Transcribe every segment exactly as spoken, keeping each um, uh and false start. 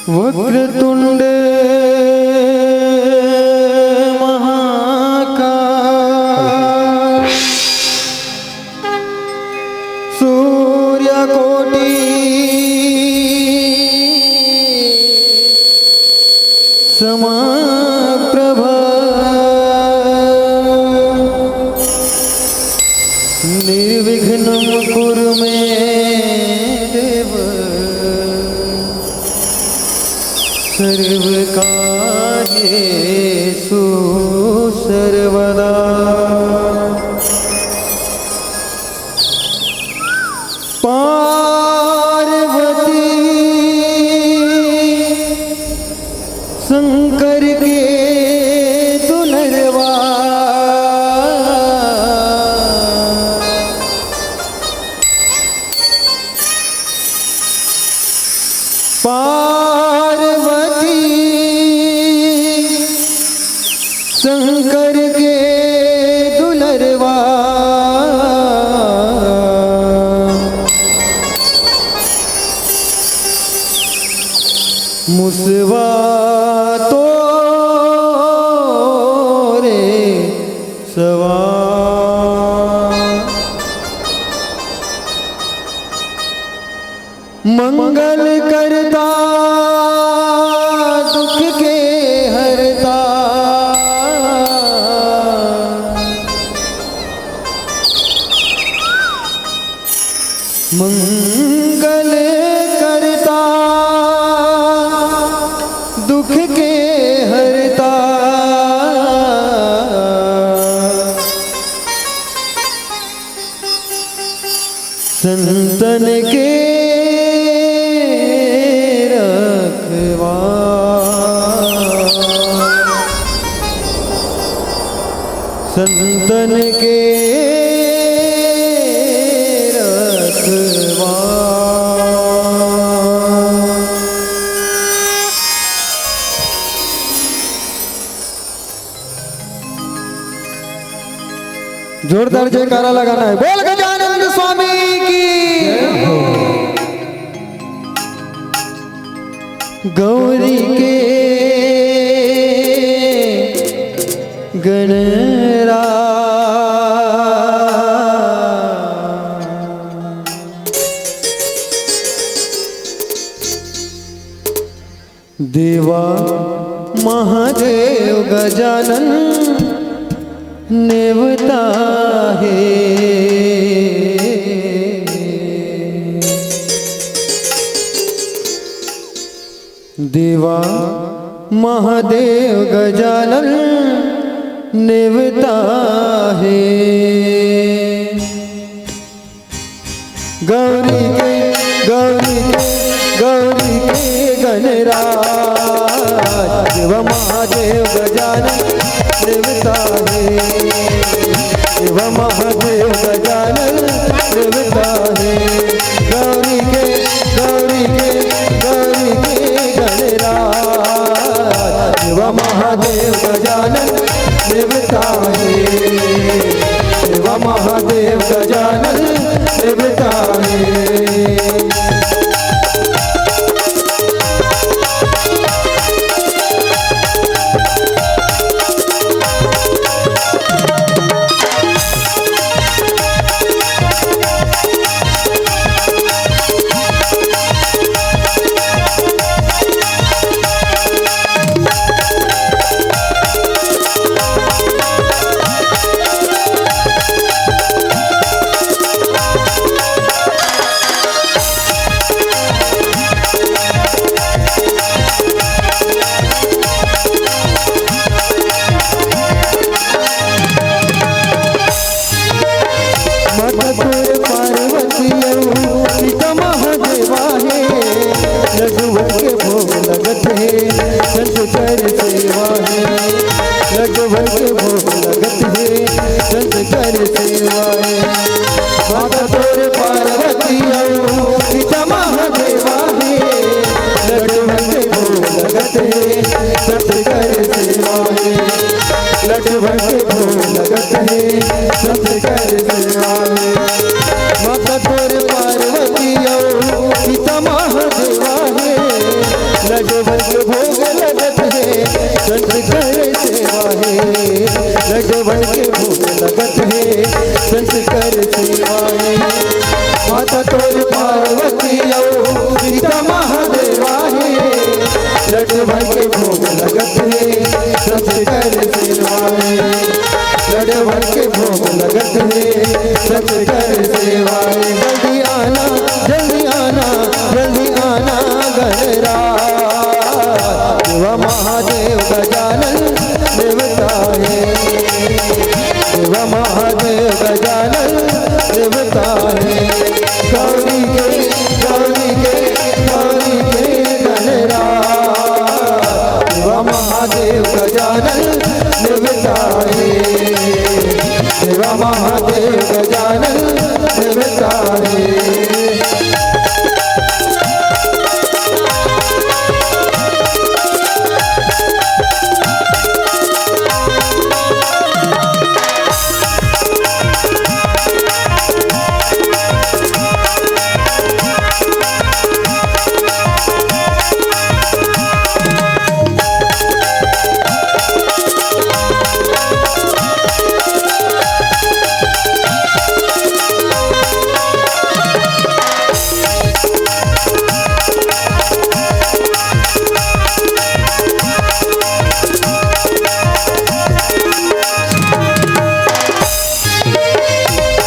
वक्रतुंड महाकाय, सूर्यकोटि समप्रभा, निर्विघ्नं कुरु मे देव, सर्वकार्येषु सर्वदा। पार्वती शंकर के दुलरवा, पार्वती शंकर के दुलरवा, मुसवा तो रे सवा। मंगल करता दुख के हरता, मंगल करता दुख के हरता, संतन के रखवा, संतन के रखवा। जोरदार जयकारा लगाना है। बोल गजानंद स्वामी की। गौरी के गणराज। देवा महादेव गजानन नेवता हे। देवा महादेव गजानन नेवता हे। गौरी के, गौरी के, गौरी के गणराज, शिव महादेव गजानन देवता हे। शिव महादेव गजानन देवता हे। गौरी के, गौरी के, गौरी के गणराज, शिव महादेव गजानन देवता हे। शिव महादेव गजानन देवता हे। माता तोर पार्वती अउ पिता महादेवा हे। लड्डू के भोग लगत हे, संत कर सेवा हे। लड्डू के भोग लगत हे, संत कर सेवा हे। माता तोर पार्वती अउ पिता महादेवा हे। लड्डू के भोग लगत हे, संत कर सेवा हे। लड्डू के भोग लगत हे, संत कर सेवा हे। माता तोर पार्वती अउ माता तोर पार्वती अउ पिता महादेवा हे। लड्डू भर के भोग लगत हे, सबसे कर सेवा हे। लड्डू भर के भोग लगत हे, सबसे कर सेवा हे। जल्दी आना, जल्दी आना, जल्दी आना गणराज। शिव महादेव गजानन देवता हे। शिव महादेव गजानन देवता हे। गौरी के, गौरी के, गौरी के गणराज। शिव महादेव गजानन देवता हे। शिव महादेव गजानन देवता हे।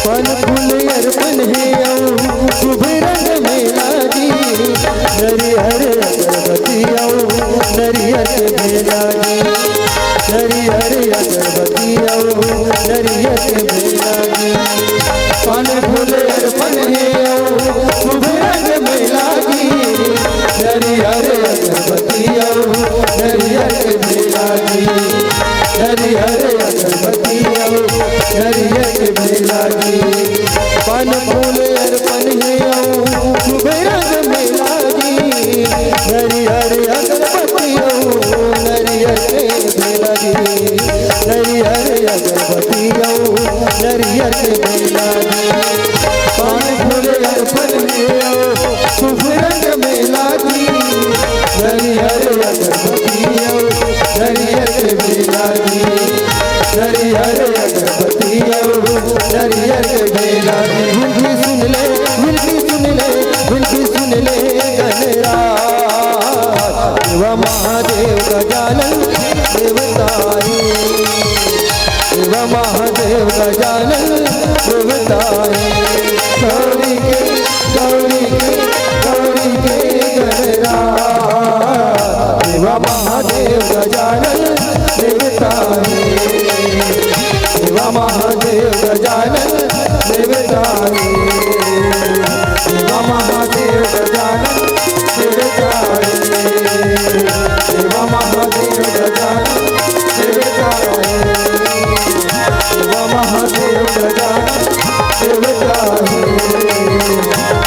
पान फूल अर्पण हे अउ शुभ रंग में लागी, नरियर अगरबत्ती अउ नरियर के भेला जी। नरियर अगरबत्ती अउ नरियर के भेला जी। पान फूल अर्पण हे अउ शुभ रंग में लागी, नरियर अगरबत्ती अउ नरियर के भेला जी। नरियर अगरबत्ती अउ नरियर के भेला जी। पान फूल अर्पण हे अउ शुभ रंग में लागी। नरियर अगरबत्ती अउ नरियर के भेला जी। नरियर अगरबत्ती अउ नरियर के भेला जी। पान फूल अर्पण हे अउ शुभ रंग में लागी। नरियर अगरबत्ती अउ नरियर के भेला जी। नरियर अगरबत्ती अउ नरियर के भेला जी। विनती सुन ले, विनती सुन ले, विनती सुन ले गणराज। शिव महादेव गजानन देवता हे। शिव महादेव गजानन देवता हे। गौरी के, गौरी के, गौरी के गणराज। शिव महादेव गजानन देवता हे। शिव महादेव गजानन देवता हे। शिव महादेव गजानन देवता हे। शिव महादेव गजानन देवता हे। शिव महादेव गजानन देवता हे।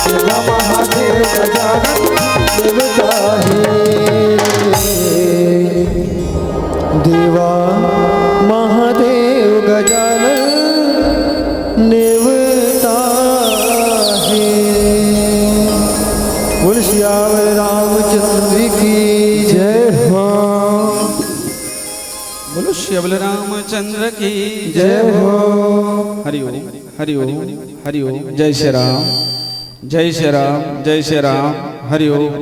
शिव महादेव गजानन देवता हे। देवा महादेव गजानन देवता हे। बोल सियावर रामचंद्र की जय हो। बोलो सियावर रामचंद्र की जय हो। हरि ओम, हरि ओम, हरि ओम। जय श्री राम, जय श्री राम, जय श्री राम। हरि ओम,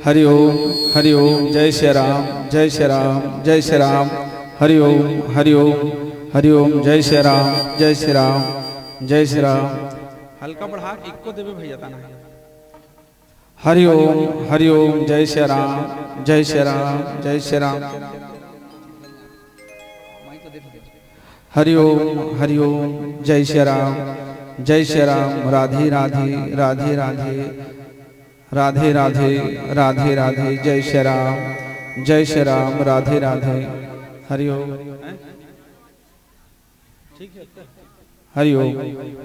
हरि ओम, हरि ओम। जय श्री राम, जय श्री राम, जय श्री राम। हरि ओम, हरि ओम, हरि ओम। जय श्री राम, जय श्री राम, जय श्री राम। हल्का बढ़ा, इक्को देवे भैया, तना है। हरि ओम, हरि ओम। जय श्री राम, जय श्री राम, जय श्री राम। हरि ओम, हरि ओम। जय श्री राम, जय श्री राम। राधे राधे, राधे राधे, राधे राधे, राधे राधे। जय श्री राम, जय श्री राम। राधे राधे। हरि ओम। हरि ओम,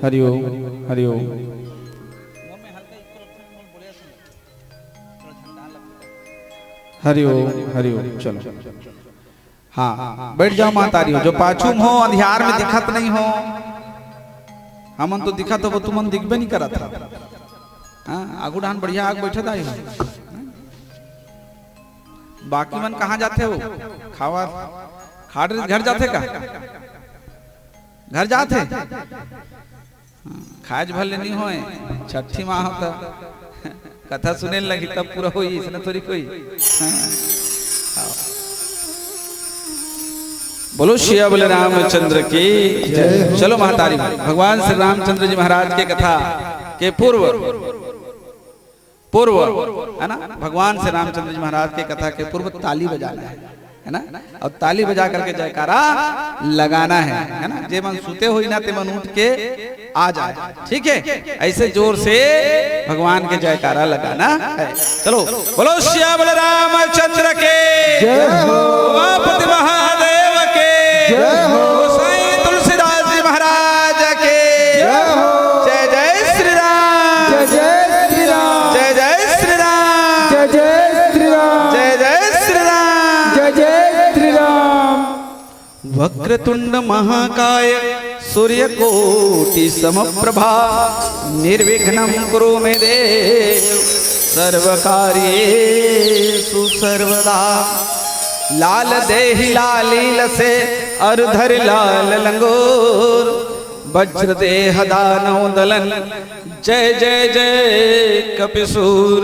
हरि ओम, हरि ओम। हरि ओम, हरि ओम। चलो, हाँ, बैठ जाओ महतारी हो, जो पाछू में हो, अंधियार में दिखत नहीं हो। हमन तो दिखत हो, तुमन दिखबे नहीं करत हो। हाँ, आगू डाहन बढ़िया आग बैठत आई हो। बाकी मन कहाँ जाथे हो? खावा, खाड़ घर जाथे का? घर जाथे? खाज भर ले नहीं होए, छठी माह होता, कथा सुने लगी तब पूरा होई, इसने थोड़ी कोई। हाँ। बोलो सिया बोले रामचंद्र की जय। चलो महतारी, भगवान श्री रामचंद्र जी महाराज के कथा के पूर्व, पूर्व, है ना, भगवान श्री रामचंद्र जी महाराज के कथा के पूर्व ताली बजाना है, है ना, और ताली बजा करके जयकारा लगाना है, है ना। जे मन सुते होई ना, ते मन उठ के आ जाए, ठीक है। ऐसे जोर से भगवान के जयकारा लगाना है। चलो, बोलो सिया बोले रामचंद्र के जय हो। उमापति महादेव के जय हो। गोसाई तुलसीदास जी महाराज के जय हो। जय जय श्री राम। जय जय श्री राम। जय जय श्री राम। जय जय श्री राम। जय जय श्री राम। जय जय श्री राम। वक्रतुंड महाकाय सूर्यकोटि समप्रभा, निर्विघ्नं कुरु मे देव सर्वकार्येषु सर्वदा। लाल देहि लालीलसे अरु धरि लाल लंगोर, वज्र देह दानव दलन जय जय जय कपिसूर।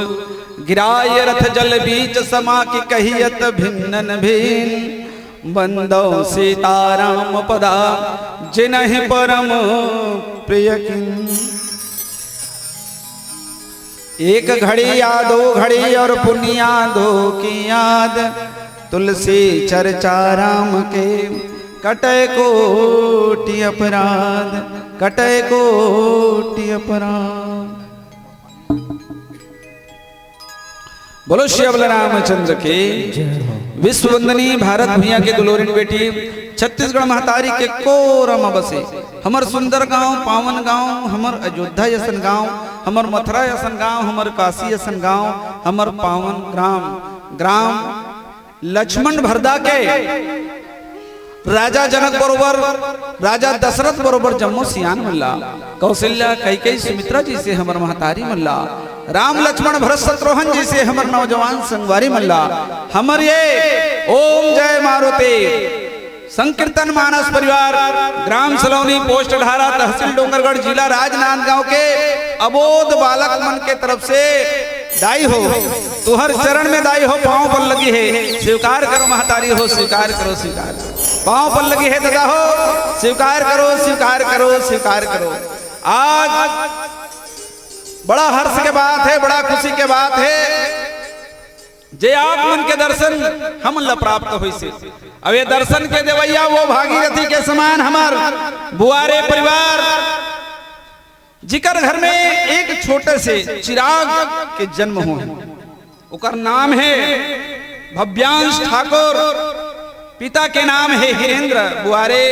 गिराय रथ जल बीच समा कि कहियत भिन्नन भिन्न, बंदौ सीताराम पदा जिनहि परम प्रिय किन। एक घड़ी या दो घड़ी और पुनिया दो की याद, तुलसी चर्चा राम के कटै कोटि अपराध, कटै कोटि अपराध। बोलो सिया बोले रामचंद्र की। विश्व वंदनी भारत भुइयां के दुलोरिन बेटी, छत्तीसगढ़ महतारी के कोरा म बसे हमर सुंदर गांव, पावन गांव, हमर अयोध्या असन गांव, हमर मथुरा असन गांव, हमर काशी असन गांव, हमर पावन ग्राम, ग्राम लक्ष्मण भरदा के राजा जनक बरोबर, राजा दशरथ बरोबर जम्मो सियान मन ला, कौशल्या, कैकेयी, सुमित्रा जइसे हमर महतारी मन ला, राम लक्ष्मण भरत शत्रुघ्न जइसे हमर नौजवान संगवारी मन ला, हमर ये ओम जय मारुति संकीर्तन मानस परिवार, ग्राम सलौनी, पोस्ट अठारह, तहसील डोंगरगढ़, जिला राजनांदगांव के अबोध बालक मन के तरफ से दाई हो, तुहर चरण में दाई हो, पांव पर लगी है, स्वीकार करो महतारी हो, स्वीकार करो, स्वीकार करो। पांव पर लगी है दादा हो, स्वीकार करो, स्वीकार करो, स्वीकार करो। आज बड़ा हर्ष के बात है, बड़ा खुशी के बात है, जे आप मन के दर्शन हमन ला प्राप्त होइसे। अब ये दर्शन के देवैया वो भागीरथी के समान हमर बुआरे परिवार, जिकर घर में एक छोटे से चिराग के जन्म होय। ओकर नाम है भव्यांश ठाकुर। पिता के नाम है हिरेंद्र बुआरे,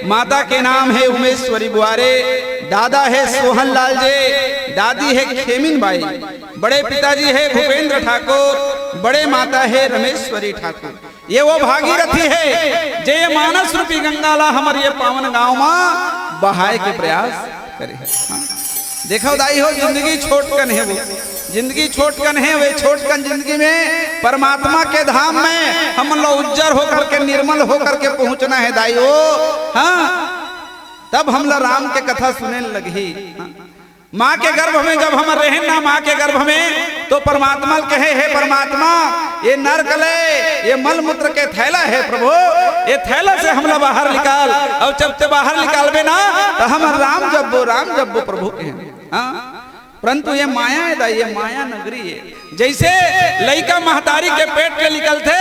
माता के नाम है उमेश्वरी बुआरे, दादा है सोहन लाल जे, दादी है खेमिन बाई, बड़े पिताजी है भूपेंद्र ठाकुर, बड़े माता है रमेश्वरी ठाकुर। ये वो भागीरथी है, जे ये मानस रूपी गंगा ला हमर ये पावन गांव मा बहाए के प्रयास करे है। हाँ। देखो दाई हो, जिंदगी छोटकन है वो, जिंदगी छोटकन है, वे छोटकन जिंदगी में परमात्मा के धाम में हमन ला उज्जर होकर के, निर्मल होकर के पहुंचना है दाई हो। हाँ, तब हमला राम के कथा सुने लगही। हाँ। माँ के गर्भ में जब हमर रहेन ना, माँ के गर्भ में, तो परमात्मा ल कहे, "हे परमात्मा, ये नरक ले, ये मलमूत्र के थैला है प्रभु, ये थैला से हमला बाहर निकाल, और जब ते बाहर निकालबे ना, तो हमर राम जब्बो, राम जब्बो प्रभु कहे।" हाँ, परंतु ये माया है दाई, ये माया नगरी है। जैसे लइका महतारी के पेट ले निकलथे,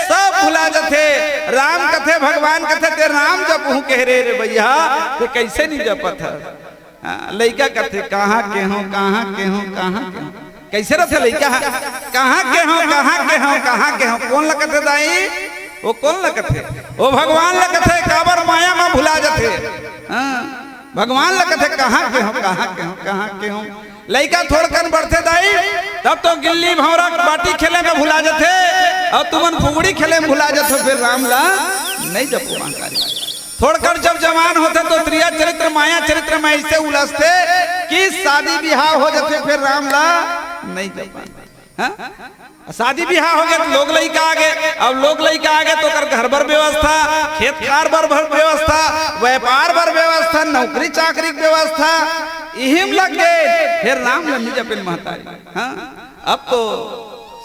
सब भुला जथे, राम कथे, भगवान कथे, "ते राम जपहूँ कहे रे, रे भैया, ते कैसे नहीं जपत है?" हाँ, लइका कथे, "कहाँ के हो, कहाँ के हो, कहाँ के हो?" कैसे रथे लइका? "कहाँ के हो, कहाँ के हो, कहाँ के हो?" कोन ल कथे दाई? वो कोन ल कथे? वो भगवान ल कथे, काबर माया मा भुला जथे। हाँ, भगवान ल कथे, "कहाँ के हो, कहाँ के हो, कहाँ के हो?" लइका थोड़कन बढ़थे दाई, तब तो गिल्ली भौंरा बाटी खेले में भुला जथे, और तुमन फुगड़ी खेले में भुला जथे, फिर राम ला नहीं जपो महतारी। थोड़कन जब जवान होथे तो त्रिया चरित्र, माया चरित्र में ऐसे उलझथे कि शादी बिहाव हो जथे, फिर राम ला नहीं जपो। हाँ? शादी बिहाव होगे त लोग लइका आगे, अब लोग लइका आगे त ओकर घर बर व्यवस्था, खेत खार बर, बर व्यवस्था, व्यापार बर व्यवस्था, नौकरी चाकरी के व्यवस्था, इही म लग गे। फेर राम ल नी जपेन महतारी। हाँ? अब तो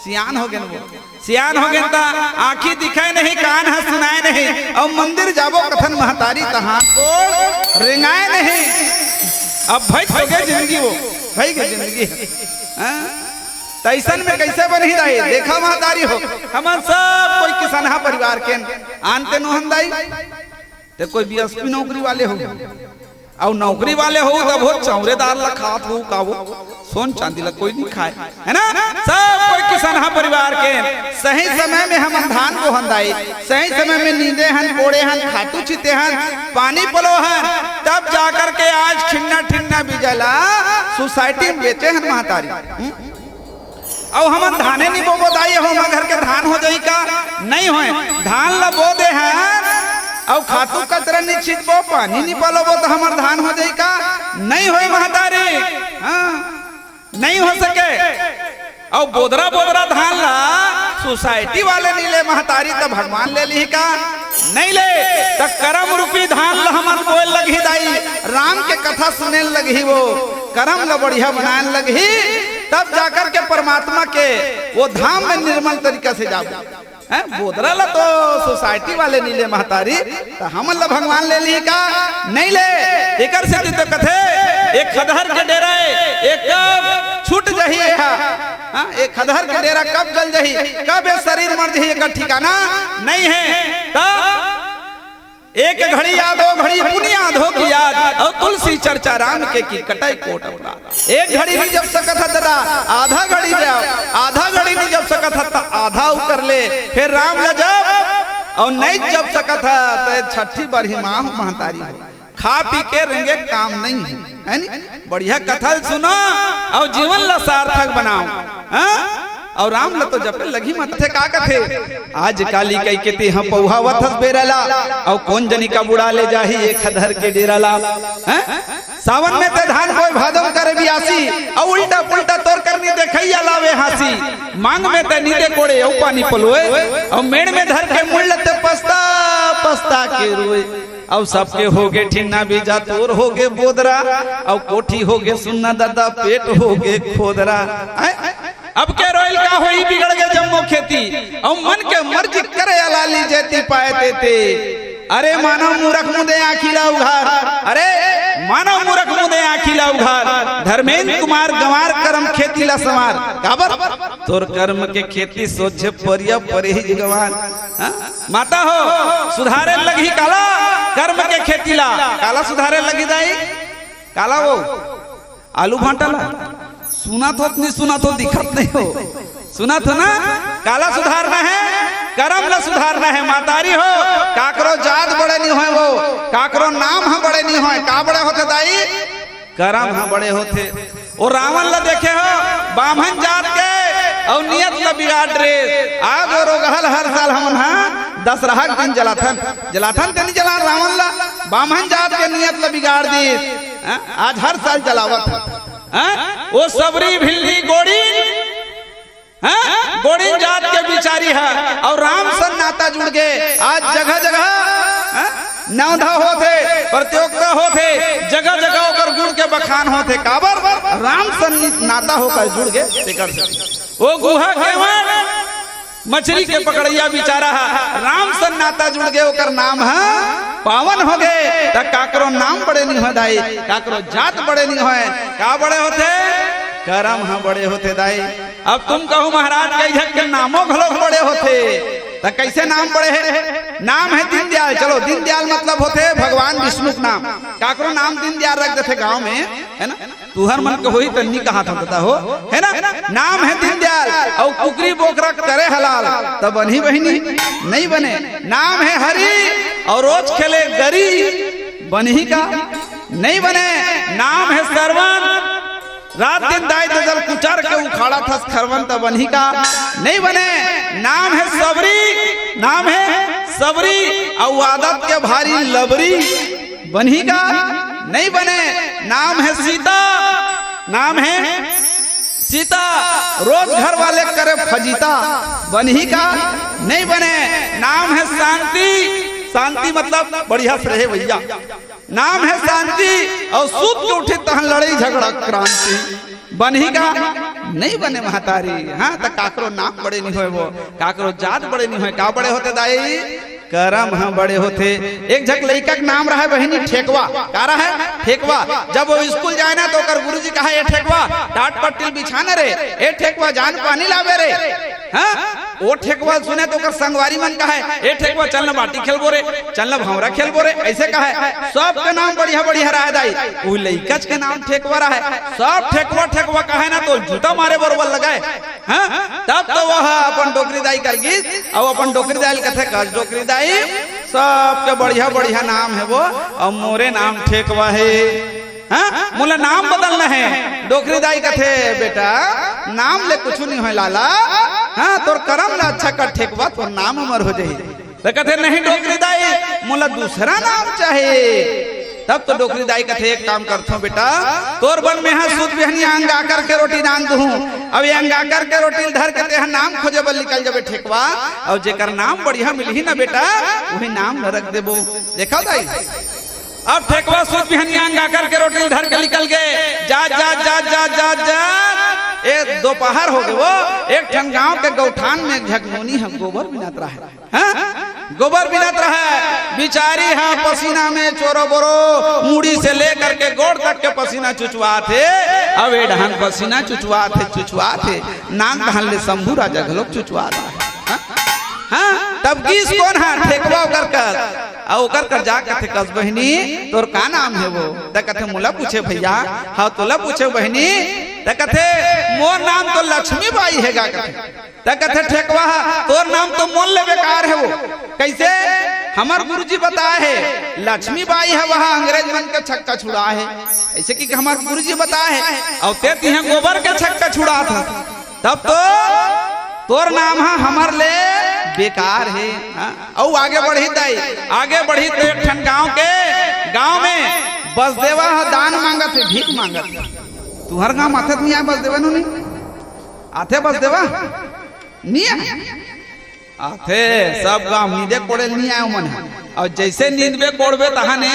सियान होगेन वो, सियान होगेन त आँखी दिखय नहीं, कान ह सुनय नहीं, अउ मंदिर जाबो कथन महतारी त हाथ गोड़ रेंगय नहीं। अब भइगे जिंदगी वो, भइगे जिंदगी। हाँ? त अइसन में कइसे बनही दाई? देखा महतारी हो, हमन सब कोई किसनहा परिवार के आन ते नोहन दाई, ते कोई बीएसपी नौकरी वाले हो, अउ नौकरी वाले हो तब हो चौरेदार ला खात हो का वो, सोन चांदी ला कोई नहीं खाय, है ना? सब कोई किसनहा परिवार के। सही समय में हमन धान बोहन दाई, सही समय में नींदे हन, कोड़े हन, खातू छिते हन, पानी पलो हन, तब जाकर के आज ठिन्ना ठिन्ना बीजा ला सोसाइटी में बेचे हन महतारी। हम्म? अउ हमन धाने नी बोबो दाई, हमर घर के धान हो जाही का? नहीं होय। धान ल बो दे हन, अउ खातू कचरा नी छिटबो, पानी नी पलोबो, त हमर धान हो जाही का? नहीं होय महतारी। हाँ, नहीं हो सके। अउ बोदरा बोदरा धान ला सोसाइटी वाले नी ले महतारी, त भगवान ले लिही का? नहीं ले। त करम रूपी धान ला हमन बोए लगही दाई, राम के कथा सुने लगही, वो करम ला बढ़िया बनाए लगही, तब जाकर के परमात्मा के वो धाम में निर्मल तरीका से जाबो। हैं? बोदरा ला तो सोसाइटी वाले नी ले महतारी, त हमन ला भगवान ले लिही का? नहीं ले। एकर सेती तो कथे, एक खदहर के डेरा ए, एक कब छूट जाही एहा। हाँ, एक खदहर के डेरा कब जल जाही, कब ए शरीर मर जाही, एकर ठिकाना नहीं है। त एक घड़ी याद, ओ घड़ी पुनि याद हो कि याद, अउ तुलसी चर्चा राम के की कटय कोट अपराध। एक घड़ी नी जप सकत ह दादा, आधा घड़ी जाओ, आधा घड़ी नी जप सकत ह त आधा उ कर ले, फेर राम ला जप, अउ नहीं जप सकत ह त छठी बरही माँ महतारी हो। खा पी के रेंगे काम नहीं है, है नी? बढ़िया कथा ल सुनो अउ जीवन ला सार्थक बनाओ। हाँ? अउ राम ल तो जपे लगही मत थे, का कथे? आज काली कई के तेहा पौहावत हस बेरा ला, अउ कोन जनी कब उड़ा ले जाही एक खदहर के डेरा ला। हैं? सावन में ते धान बोय भादो में करे बियासी, अउ उल्टा पुल्टा तोर करनी देखइया लावे हाँसी। मांग में ते नींदे कोड़े अउ पानी पलोय, अउ मेड़ में धर के मुड़ ल ते पछता पछता के रोय। अउ सबके होगे ठिन्ना बीजा, तोर होगे बोदरा, अउ कोठी होगे सुन्ना दादा, पेट होगे खोदरा। हैं? अब के रोइल का होही, बिगड़ गे जम्मो खेती। अउ मन के मर्जी करे अलाली, जेती पाए तेती। अरे मानव मूरख मुदे आँखी ला उघार, अरे मानव मूरख मुदे आँखी ला उघार। धर्मेंद्र कुमार गंवार करम खेती ला संवार। काबर? तोर करम के खेती सोझे परिया परे ही गंवार। हाँ? माता हो, सुधारे लगही काला करम के खेती ला। काला सुधारे लगही दाई? काला वो आलू भांटा ला। सुनत हो त नहीं सुनत हो, दिखत नहीं हो, सुनत हो ना? काला सुधारना है, करम ला सुधारना है महतारी हो। काकरो जात बड़े नहीं होय वो, काकरो नाम ह बड़े नहीं होय। का बड़े होथे दाई? करम ह बड़े होथे। ओ रावण ला देखे हो, बाम्हन जात के, अउ नियत ला बिगाड़ रे। आज ओ रोगहा ल हर साल हमन हा दसरहा के दिन जलाथन, जलाथन ते नहीं जलान रावण ला, बाम्हन जात के नियत ला बिगाड़ दिस। हैं? आज हर साल जलावत हे। हैं? ओ सबरी भिल्ली गोड़ी, हैं? गोड़िन जात के बिचारी ह, अउ राम सन नाता जुड़ गे। आज जगह जगह, हैं? नवधा होथे, प्रतियोगिता होथे, जगह जगह ओकर गुण के बखान होथे। काबर? राम सन नाता होकर जुड़ गे, तेकर से। ओ गुहा केवट मछरी के पकड़इया बिचारा ह, राम सन नाता जुड़ गे, ओकर नाम ह पावन हो गे। त काकरो नाम बड़े नहीं होय दाई, काकरो जात बड़े नहीं होय। का बड़े होथे? करम ह बड़े होथे दाई। अब तुम कहो महाराज, कई झन के नामो घलो बड़े होथे, त कइसे नाम बड़े हे? नाम हे दीनदयाल। चलो, दीनदयाल मतलब होथे भगवान विष्णु के नाम। काकरो नाम दीनदयाल रख देथे गांव में, है ना? तुहर मन के होही त नी कहाथंव दादा हो, है ना? नाम हे दीनदयाल अउ कुकरी बोकरा करे हलाल, त बनही बहिनी? नहीं बने। नाम हे हरी अउ रोज खेले गरी, बनही का? नहीं बने। नाम हे सरवन, रात दिन दाई ददा ल कुचर के उखाड़त हस खरवन, त बनही का? नहीं बने। नाम हे सबरी, नाम हे सबरी अउ आदत के भारी लबरी, बनही का? नहीं बने। नाम हे सीता, नाम हे सीता रोज घर वाले करे फजीता, बनही का? नहीं बने। नाम है शांति, शांति मतलब बढ़िया से रहे भैया। नाम है शांति, अउ सूत के उठे तहन लड़ई झगड़ा क्रांति। बनही का? नहीं बने महतारी। हाँ, त काकरो नाम बड़े नहीं होय वो, काकरो जात बड़े नहीं होय। का बड़े होथे दाई? करम ह बड़े होथे। एक झक लइका के नाम रहय बहिनी ठेकवा। का रहय? ठेकवा। जब वो स्कूल जाय ना त ओकर गुरुजी कहय, "ए ठेकवा, टाट पट्टी ल बिछा न रे, ए ठेकवा, जा न पानी लाबे रे।" हाँ? ओ ठेकवा ल सुने त ओकर संगवारी मन कहय, "ए ठेकवा, चल न बाटी खेलबो रे, चल न भंवरा खेलबो रे," अइसे कहय। सबके नाम बढ़िया बढ़िया रहय दाई, उही लइकच के नाम ठेकवा रहय। सब ठेकवा ठेकवा कहय ना त जूता मारे बरोबर लगय। हाँ? तब तो वो ह अपन डोकरी दाई कर गिस, अउ अपन डोकरी दाई ल कथे, "कस डोकरी दाई, सबके बढ़िया बढ़िया नाम हे वो, अउ मोरे नाम ठेकवा हे। हाँ? मोला नाम बदलना हे।" डोकरी दाई कथे, "बेटा, नाम ले कुछु नहीं होय लाला। हाँ, तोर करम ला अच्छा कर ठेकवा, तोर नाम अमर हो जाही।" त कथे, "नहीं डोकरी दाई, मोला दूसरा नाम चाही।" तब तो डोकरी दाई कथे, "एक काम करथों बेटा, तोर बर मेंहा सुत बिहनिया अंगाकर के रोटी रांध दूहूं। अब ये अंगाकर के रोटी ल धर के तेहा नाम खोजे बर निकल जाबे ठेकवा, अउ जेकर नाम बढ़िया मिलही ना बेटा, उही नाम ल रख देबो।" देखव दाई, अब ठेकवा सुत बिहनिया अंगाकर के रोटी ल धर के निकल गे। जा, जा, जा, जा, जा, जा, ए दोपहर हो गे वो, एक ठन गांव के गौठान में एक झक नोनी ह गोबर बिनत रहय। हाँ? गोबर बिनत रहय, बिचारी ह पसीना में चोरो बोरो, मुड़ी से लेकर के गोड़ तक के पसीना चुचवात हे। अब ए डहन पसीना चुचवात हे, चुचवात हे, नाक डहन ले शंभू राजा घलोक चुचवात हे। हाँ? हाँ? तब गिस कोन ह? ठेकवा ओकर कर। अउ ओकर कर जा कथे, "कस बहिनी, तोर का नाम हे वो?" त कथे, "मोला पूछे भैया, हाँ तोला पूछे बहिनी।" त कथे, "मोर नाम तो लक्ष्मी बाई हे गा," कथे। त कथे ठेकवा ह, "तोर नाम तो मोर ले बेकार हे वो।" कइसे? "हमर गुरुजी बताय हे, लक्ष्मी बाई ह वह अंग्रेज मन के छक्का छुड़ाय हे।" अइसे कि हमर गुरुजी बताय हे, अउ ते तिहा गोबर के छक्का छुड़ात हस, तब तो तोर नाम ह हमर ले बेकार हे। हाँ? अउ आगे बढ़ही दाई, आगे बढ़ही त एक ठन गांव के, गांव में बसदेवा ह दान मांगत हे, भीख मांगत हे। तुंहर गांव आथे त नइ आय बसदेवा नोनी? आथे बसदेवा? नइ आय? आथे, सब गांव नींदे कोड़े ल नइ आय ओमन ह। अउ जइसे नींदबे कोड़बे तहाने,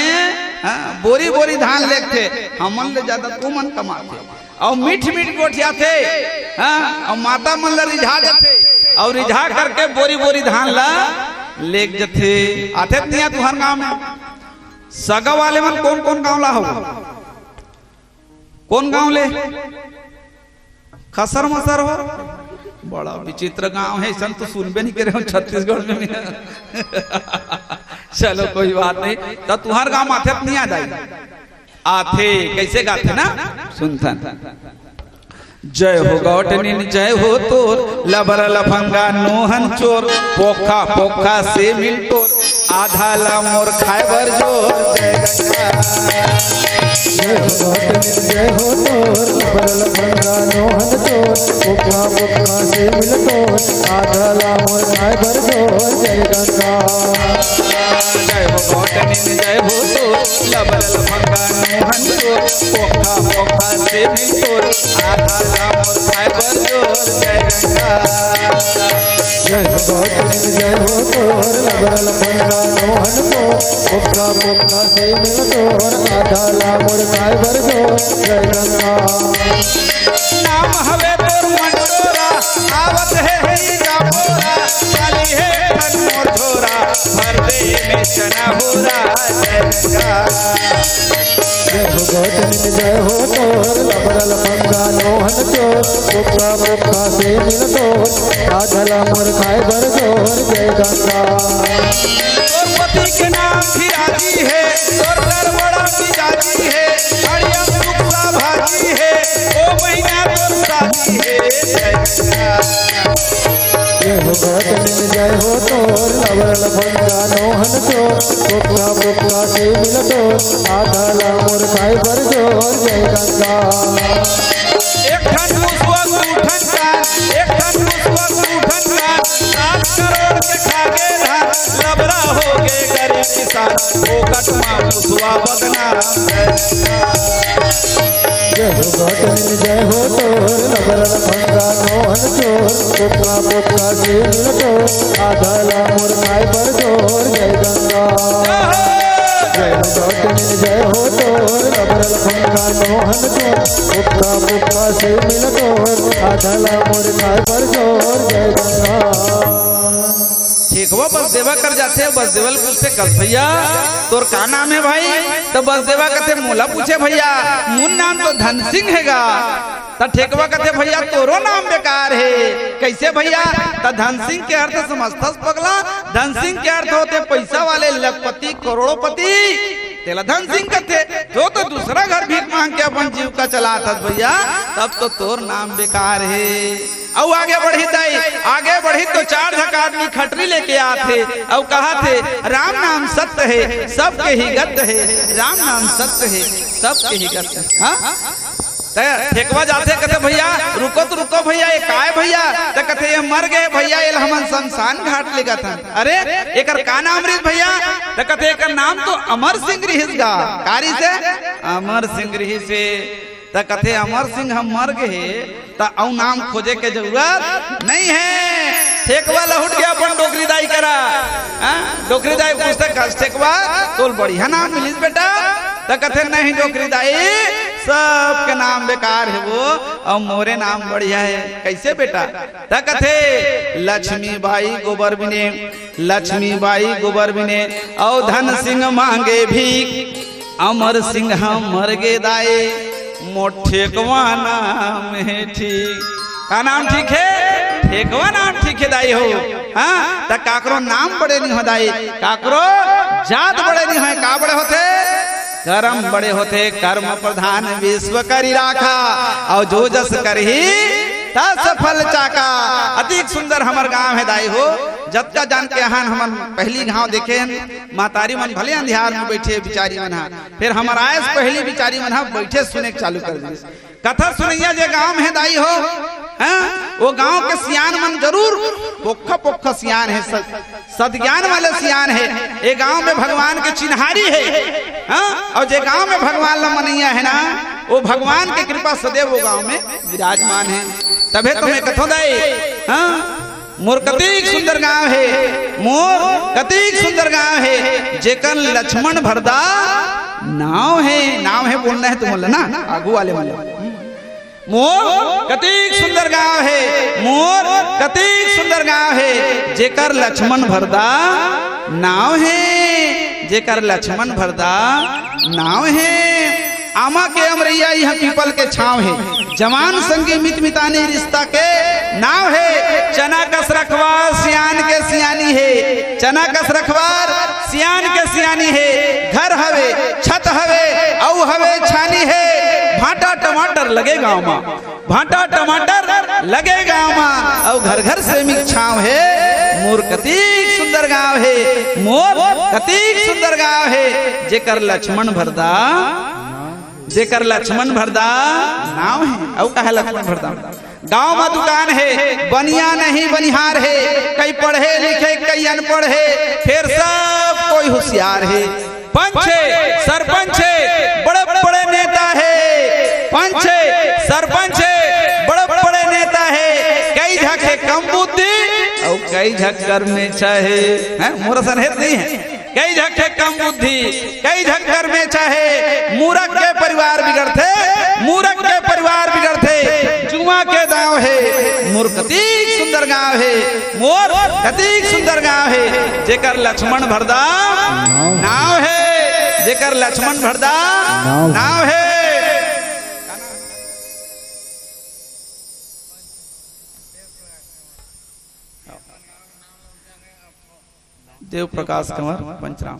हाँ, बोरी बोरी धान लेगथे, हमन ले जादा तुमन कमाथे। अउ मीठ मीठ गोठियाथे, हाँ, अउ माता मन ल रिझा देथे, अउ रिझा करके बोरी बोरी धान ल लेग जथे। आथे त नइ आय तुंहर गांव में? सगा वाले मन कोन कोन गांव ला हो? कोन गांव ले? खसर मसर हो? बड़ा विचित्र गांव हे, अइसन तो सुनबे नइ करे हंव छत्तीसगढ़ में। चलो कोई बात नहीं, त तुंहर गांव आथे त नइ आय दाई? आथे, कइसे गाथे ना? सुनथन। जय हो गौटनिन, जय हो तोर, लबरा लफंगा नोहन चोर, पोखा पोखा से मिल तोर, आधा ला मोर खाय बर जोर, जय गंगा। जय हो गौतमी, जय हो तोर, लबरा लफंगा नोहन चोर, पोखा पोखा से मिल तोर, आधा ला मोर खाय बर जोर, जय गंगा। जय हो गौतमी, जय हो तोर, लबरा लफंगा नोहन चोर, पोखा पोखा से मिल तोर, आधा ला मोर खाय बर जोर, जय गंगा। जय हो गौतमी, जय हो तोर, लबरा लफंगा नोहन चोर, पोखा पोखा से मिल तोर, आधा ला मोर खाय बर जोर, जय गंगा। नाम हवे तोर मंडोरा, आवत हे ही जापोरा, खाली हे धन मोर झोरा, भर दे में चना होरा, जय गंगा। जय हो गौतमी, जय हो तोर, लबरा लफंगा नोहन चोर, पोखा पोखा से मिल तोर, आधा ला मोर खाय बर जोर, जय गंगा। तोर पति के नाम फिराजी हे, तोर घर बड़ा मिजाजी हे, हड़िया कुकरा भाजी हे, ओ महीना तोर शादी हे, जय गंगा। जय हो गौतमी, जय हो तोर, लबरा लफंगा नोहन चोर, पोखा पोखा से मिल तोर, आधा ला मोर खाय बर जोर, जय गंगा। एक ठन मुसवा दू ठन कान, एक ठन मुसवा दू ठन कान, सात करोड़ के खा गे धान, लबरा हो गे गरीब किसान, फोकट मा मुसवा बदनाम। जय हो गौतमी, जय हो तोर, करल फंदा नोहन चोर, पुक्का पुक्का से मिलतो, आधा ला मोर खाए बर जोर, जय गंगा। जय हो दौतनी, जय हो तोर, अबरल फंदा नोहन चोर, पुक्का पुक्का से मिलतो, आधा ला मोर खाए बर जोर, जय गंगा। ठेकवा बसदेवा कर जाथे, बसदेवा ल पूछथे, "कस भैया, तोर का नाम हे भाई?" त बसदेवा कथे, "मोला पूछे भैया, मोर नाम तो धन सिंह हे गा।" त ठेकवा कथे, "भैया, तोरो नाम बेकार हे।" "कइसे भैया?" "त धन सिंह के अर्थ समझथस पगला? धन सिंह के अर्थ होथे पइसा वाले, लखपति, करोड़पति, तेला धन सिंह कथे। तो, तो दूसरा घर भीख मांग के अपन जीविका चलाथस भैया, तब तो तोर नाम बेकार हे।" अउ आगे बढ़िस दाई, आगे बढ़िस तो चार झक आदमी खटरी लेके आथे, अउ कहथे, "राम नाम सत्य हे, सबके ही गत हे, राम नाम सत्य हे, सबके ही गत हे।" हाँ? त ठेकवा जाथे, कथे, "भैया, रुको तो रुको भैया, ये काय भैया?" त कथे, "ये मर गे भैया, ये हमन शमशान घाट लेगत हन।" "अरे, एकर का नाम रिहिस भैया?" त कथे, "एकर नाम तो अमर सिंह रिहिस गा।" "का रिहिस हे?" "अमर सिंह रिहिस हे।" त कथे, "अमर सिंह ह मर गे हे, त अउ नाम खोजे के जरूरत नइ हे।" ठेकवा लहुट गे अपन डोकरी दाई करा। हाँ? डोकरी दाई पूछथे, "कस ठेकवा, तोल बढ़िया नाम मिलिस बेटा?" त कथे, "नहीं डोकरी दाई, सबके नाम बेकार हे वो, अउ मोरे नाम बढ़िया हे।" "कइसे बेटा?" त कथे, "लक्ष्मी बाई गोबर बिने, लक्ष्मी बाई गोबर बिने, अउ धन सिंह मांगे भीख।" अमर सिंह ह मर गे दाई, मोर ठेकवा नाम हे ठीक। का नाम ठीक हे? ठेकवा नाम ठीक हे दाई हो। हाँ, त काकरो नाम बड़े नइ हो दाई, काकरो जात बड़े नइ होय। का बड़े होथे? करम बड़े होथे। "कर्म प्रधान विश्व करि राखा, अउ जो जस करही तस फल चाखा।" अतिक सुंदर हमर गांव हे दाई हो। जतका जान के अहन हमन पहिली घांव देखे हन, महतारी मन भले अंधियार में बइठे बिचारी मन ह, फेर हमर आय से पहिली बिचारी मन ह बइठे सुने के चालू कर दिस। कथा सुनइया जे गांव में हे दाई हो, हैं? वो गांव के सियान मन जरूर पोखा पोखा सियान हे, सत-, सदज्ञान वाले सियान हे। ए गांव में भगवान के चिन्हारी हे, हाँ? अउ जे गांव में भगवान ला मनइया हे ना, वो भगवान के कृपा सदैव वो गांव में विराजमान हे। तभे तो मैं कथों दाई, हाँ? मोर कतिक सुंदर गांव हे, मोर कतिक सुंदर गांव हे, जेकर लक्ष्मण भरदा नाव हे। नाव हे बोलना हे तुमन ला ना, आगू वाले मन ला। मोर कतिक सुंदर गांव हे, मोर कतिक सुंदर गांव हे, जेकर लक्ष्मण भरदा नाव हे, जेकर लक्ष्मण भरदा नाव हे। आमा के अमरैया इहाँ पीपल के छाँव हे। जवान संगी मित मितानी रिश्ता के नाव हे। चना कस रखवार सियान के सियानी हे। चना कस रखवार सियान के सियानी हे। घर हवे, छत हवे, अउ हवे छानी हे। भांटा टमाटर लगे गाँव मा, भांटा टमाटर लगे गाँव मा, अउ घर घर सेमी के छाँव हे। मोर कतिक सुंदर गाँव हे, मोर कतिक सुंदर गाँव हे, जेकर लक्ष्मण भरदा, जेकर लक्ष्मण भरदा नाव हे। अउ का हे लक्ष्मण भरदा? गाँव मा दुकान हे, बनिया नहीं बनिहार हे, कई पढ़े लिखे, कई अनपढ़ हे, फेर सब कोई होशियार हे। पंच हे, सरपंच हे, बड़े बड़े नेता हे। पंच हे, सरपंच हे, बड़े बड़े नेता हे। कई झक हे कम बुद्धि, अउ कई झक कर्मेछा हे। हैं? मोर असन हे त नहीं हे। कई झक हे कम बुद्धि, कई झक कर्मेछा हे। मूरख के परिवार बिगड़थे, मूरख के परिवार बिगड़थे। जुआ के दाँव हे। मोर कतिक सुंदर गाँव हे, मोर कतिक सुंदर गाँव हे, जेकर लक्ष्मण भरदा नाव हे, जेकर लक्ष्मण भरदा नाव हे। नाव हे। देव प्रकाश कंवर पंचराम।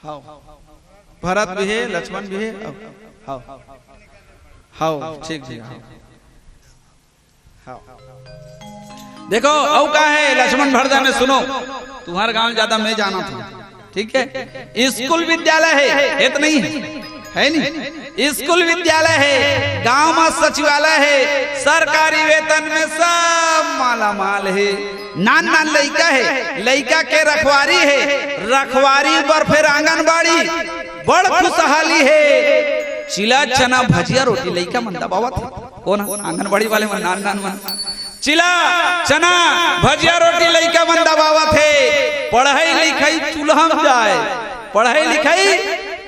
हव। भरत भी हे, लक्ष्मण भी हे। हव, हव। हव, ठीक जी, हव। हव। देखो, अउ का हे, लक्ष्मण भरदा में सुनो, तुम्हार गाँव ज्यादा मैं जानत हँव, ठीक हे? स्कूल विद्यालय हे, हे त नहीं हे? हे नहीं? स्कूल विद्यालय हे, गाँव मा सचिवालय हे, सरकारी वेतन में सब मालामाल हे। नान नान लइका हे, लइका के रखवारी हे, रखवारी बर फेर आंगनबाड़ी, बड़ खुशहाली हे। चिला चना भजिया रोटी लइका मन दबावत हे। कोन ह? आंगनबाड़ी वाले मन, नान नान मन। चिला चना भजिया रोटी लइका मन दबावत हे। पढ़ई लिखई चूल्हा म जाय, पढ़ई लिखई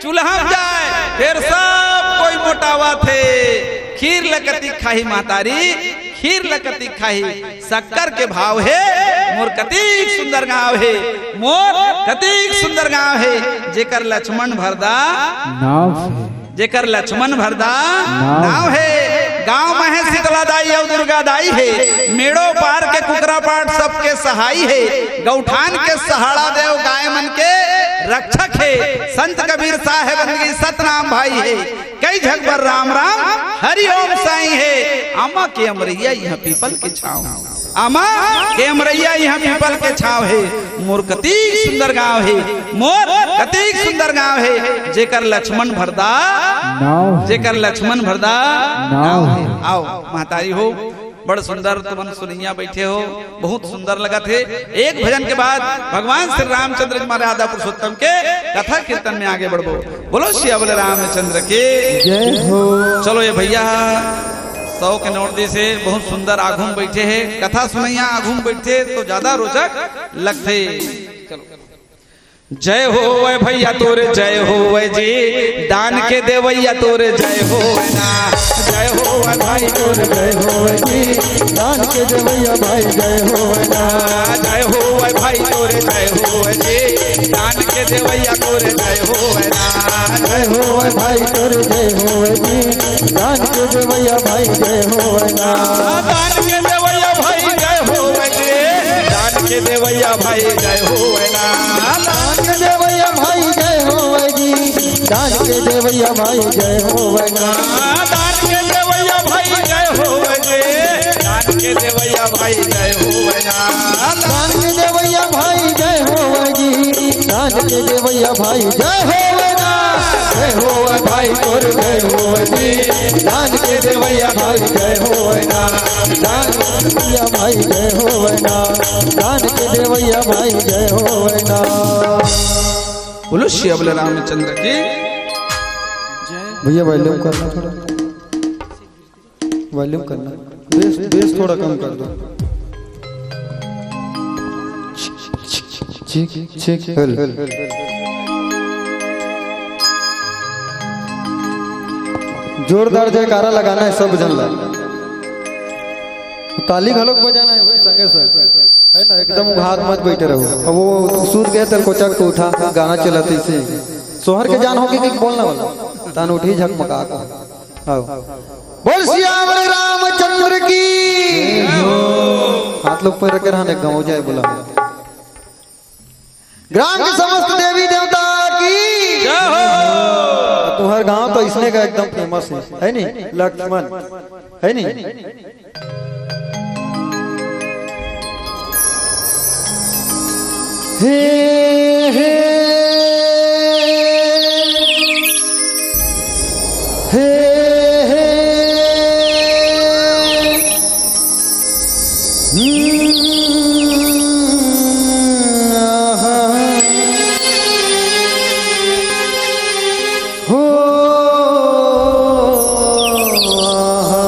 चूल्हा म जाय, फेर सब कोई मोटावत हे। खीर ल कतिक खाही महतारी, खीर ल कतिक खाही। शक्कर के भाव हे, मोर कतिक सुंदर गांव हे, मोर कतिक सुंदर गांव हे। जेकर लक्ष्मण भरदा नाव हे। जेकर लक्ष्मण भरदा नाव। नाव हे। गांव म हे शीतला दाई अउ दुर्गा दाई हे। मेड़ो पार के कुकरा पाट सबके सहाई हे। गौठान के सहाड़ा देव गाय मन के रक्षक हे। संत कबीर साहेब बंदगी सतनाम भाई हे। कई झक बर राम राम हरि ओम साईं हे। आमा के अमरैया इहाँ पीपल के छाँव। आमा के अमरैया इहाँ पीपल के छाँव हे। मोर कतिक सुंदर गाँव हे, मोर कतिक सुंदर गाँव हे। जेकर लक्ष्मण भरदा नाव हे। जेकर लक्ष्मण भरदा नाव नाव हे। हे। आओ महतारी हो, बड़ सुंदर तुमन सुनइया बइठे हो, बहुत सुंदर लगत हे। एक भजन के बाद भगवान श्री रामचंद्र जी महाराज राधा पुरुषोत्तम के कथा कीर्तन में आगे बढ़बो। बोलो सियावर रामचंद्र की जय हो। चलो ये भैया सौ के नोट दिस हे, बहुत सुंदर आघू म बइठे हे। कथा सुनइया आघू म बइठे तो ज्यादा रोचक लगथे। चलो। जय होवय भैया तोर जय होवय जी, दान के देवैया तोर जय होवय ना। जय होवय भाई तोर जय होवय जी, दान के देवैया भाई जय होवय ना। जय होवय भाई तोर जय होवय जी, दान के देवैया तोर जय होवय ना। जय होवय भाई तोर जय होवय जी, दान के देवैया भाई जय होवय ना। दान के देवैया भाई जय होवय जी, दान के देवैया भाई जय होवय ना। दान के देवैया भाई जय होवय जी, दान के देवैया भाई जय होवय ना। दान के देवैया भाई जय होवय जी, दान के देवैया भाई जय होवय ना। दान के देवैया भाई जय होवय जी, दान के देवैया भाई जय होवय ना। जय होवय भाई तोर जय होवय जी, दान के देवैया भाई जय होवय ना। दान के देवैया भाई जय होवय ना, दान के देवैया भाई जय होवय ना। बोलो सियावर रामचंद्र की। भैया वॉल्यूम करना थोड़ा, वॉल्यूम करना, बेस, बेस थोड़ा कम कर दो। ठीक, ठीक, हेलो। जोरदार जयकारा लगाना हे सब झन ला। ताली घलोक बजाना हे भाई संगे संग, हे ना? एकदम उघार मत बइठे रहो। अब वो सूत गे त कोचक के उठा, गाना चलत हे अइसे। सोहर के जान होगे कि बोलना वाला, तहान उठी झकमका के। आओ। बोल सियावर रामचंद्र की। हाथ ला ऊपर रखे रहना, गाँव जाए बोला। ग्राम के समस्त देवी देवता की जय हो। तुँहर गाँव तो इसने का एकदम फेमस हे, हे नी? लक्ष्मण, हे नी? हे, हे, हे, हे। हम्म, आहा। हो, आहा।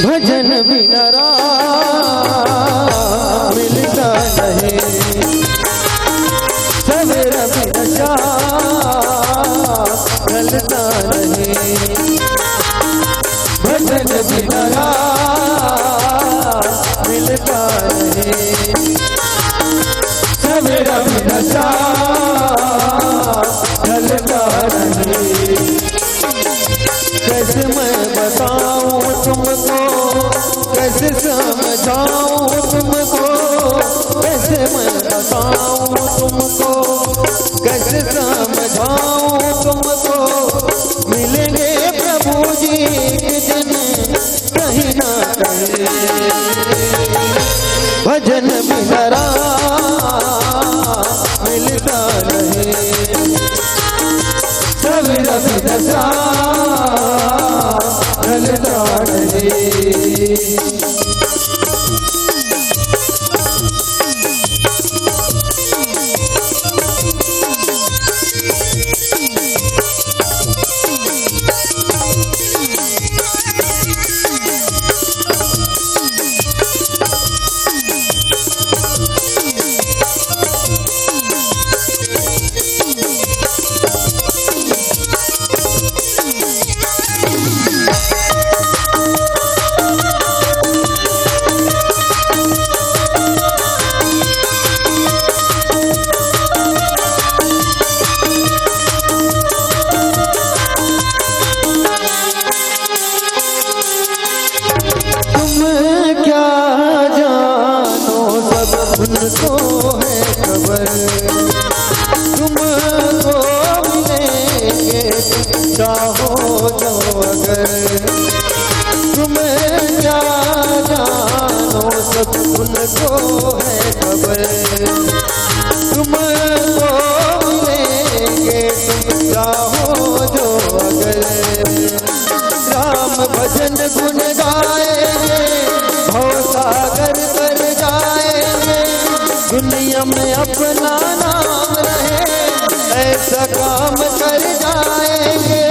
भजन बिना राम मिलता नहीं, सवेरा बिना शाम ढलता नहीं, भजन बिना राम मिलता नहीं, सवेरा बिना शाम ढलता नहीं। कैसे मैं बताऊं तुमको, कैसे समझाऊं तुमको, कैसे मैं बताऊं तुमको, कैसे समझाऊं तुमको। मिलेंगे प्रभु जी एक दिन कहीं ना कहीं। भजन बिना राम तुम क्या जानो, सब उनको है खबर। तुमको मिलेंगे तुम चाहो जो अगर। तुम क्या जानो, सब उनको है खबर। तुमको मिलेंगे तुम चाहो जो अगर। राम भजन गुण गाएंगे, भव सागर तर जाएंगे। दुनिया में अपना नाम रहे, ऐसा काम कर जाएंगे।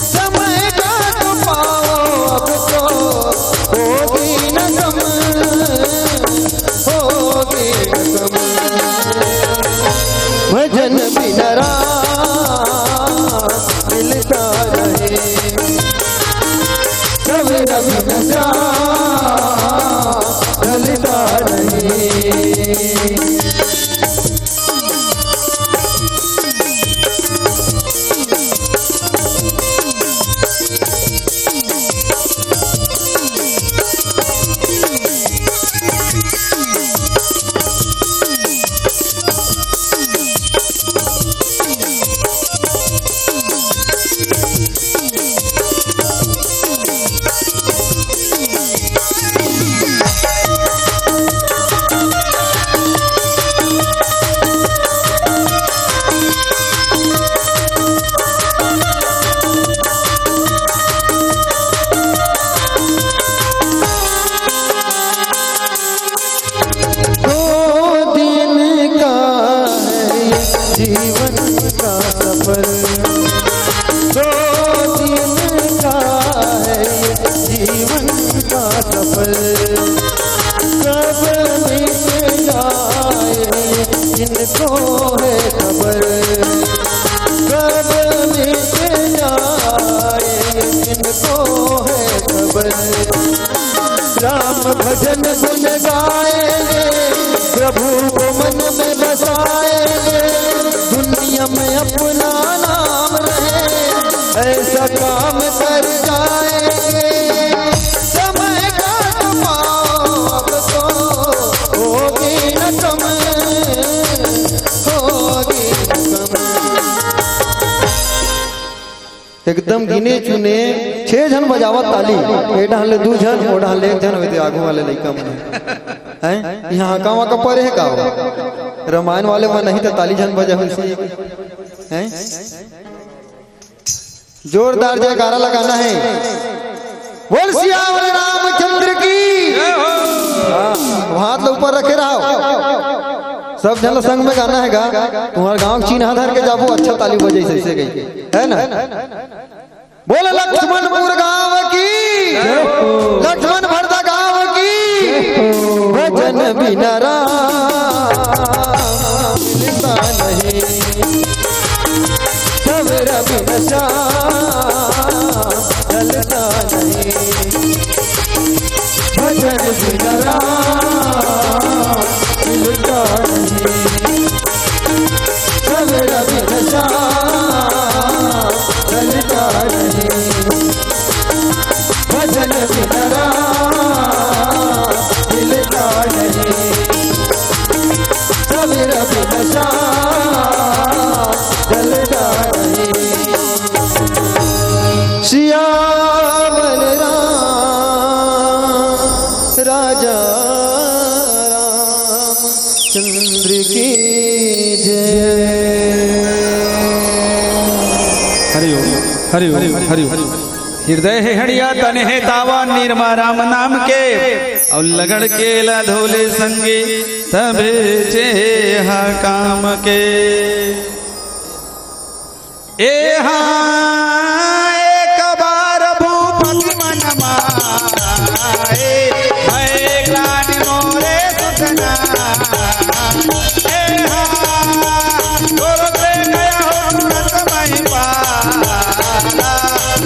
समय का तो पाओ अब तो, होगी न कम, होगी न कम। भजन बिना राम मिलता नहीं, सवेरा बिना श्याम ढलता नहीं। दो दिन का है ये जीवन का सफर, दो दिन का है ये जीवन का सफर। कब मिट जाए इनको है खबर, कब मिट जाए इनको है खबर। राम भजन गुण गाएंगे, प्रभु को मन में बसाएंगे। दुनिया में अपना नाम रहे, ऐसा काम कर जाएंगे। समय का पाओ अब तो, होगी न कम, होगी न कम। एकदम गिने चुने छह झन बजावत ताली, ए डहन ले दू झन, ओ डहन ले एक झन होते, आगू वाले लइका मन। हैं? यहाँ का वहाँ का परे है का? रामायण वाले मन नहीं तो ताली झन बजा होइसे। हैं? जोरदार जयकारा लगाना है। बोल सियावर रामचंद्र की। हाँ, हाथ ऊपर रखे रहो। सब झन संग में गाना है गा। तुम्हारे गांव चीन्हा धर के जाबो, अच्छा ताली बजे से, से गई है ना। बोल लक्ष्मणपुर गांव की। लक्ष्मण भरदा गांव की। भजन बिना राम मिलता नहीं, सवेरा बिना श्याम ढलता नहीं। भजन बिना राम मिलता नहीं, सवेरा बिना श्याम ढलता नहीं। भजन बिना राम मिलता नहीं, सवेरा बिना श्याम ढलता नहीं। सियावर राम राजा रामचंद्र की जय। हरि ओम, हरि ओम, हरि ओम। हृदय हे हड़िया तन हे तावा निरमा राम नाम के, अउ लगड़ के ला धोले संगी तभे चेहा काम के। एहा एक बार भूपति मन माहे, भय ग्लानि मोरे सुतना। एहा तोर से गया हो तुरंत महिपाला,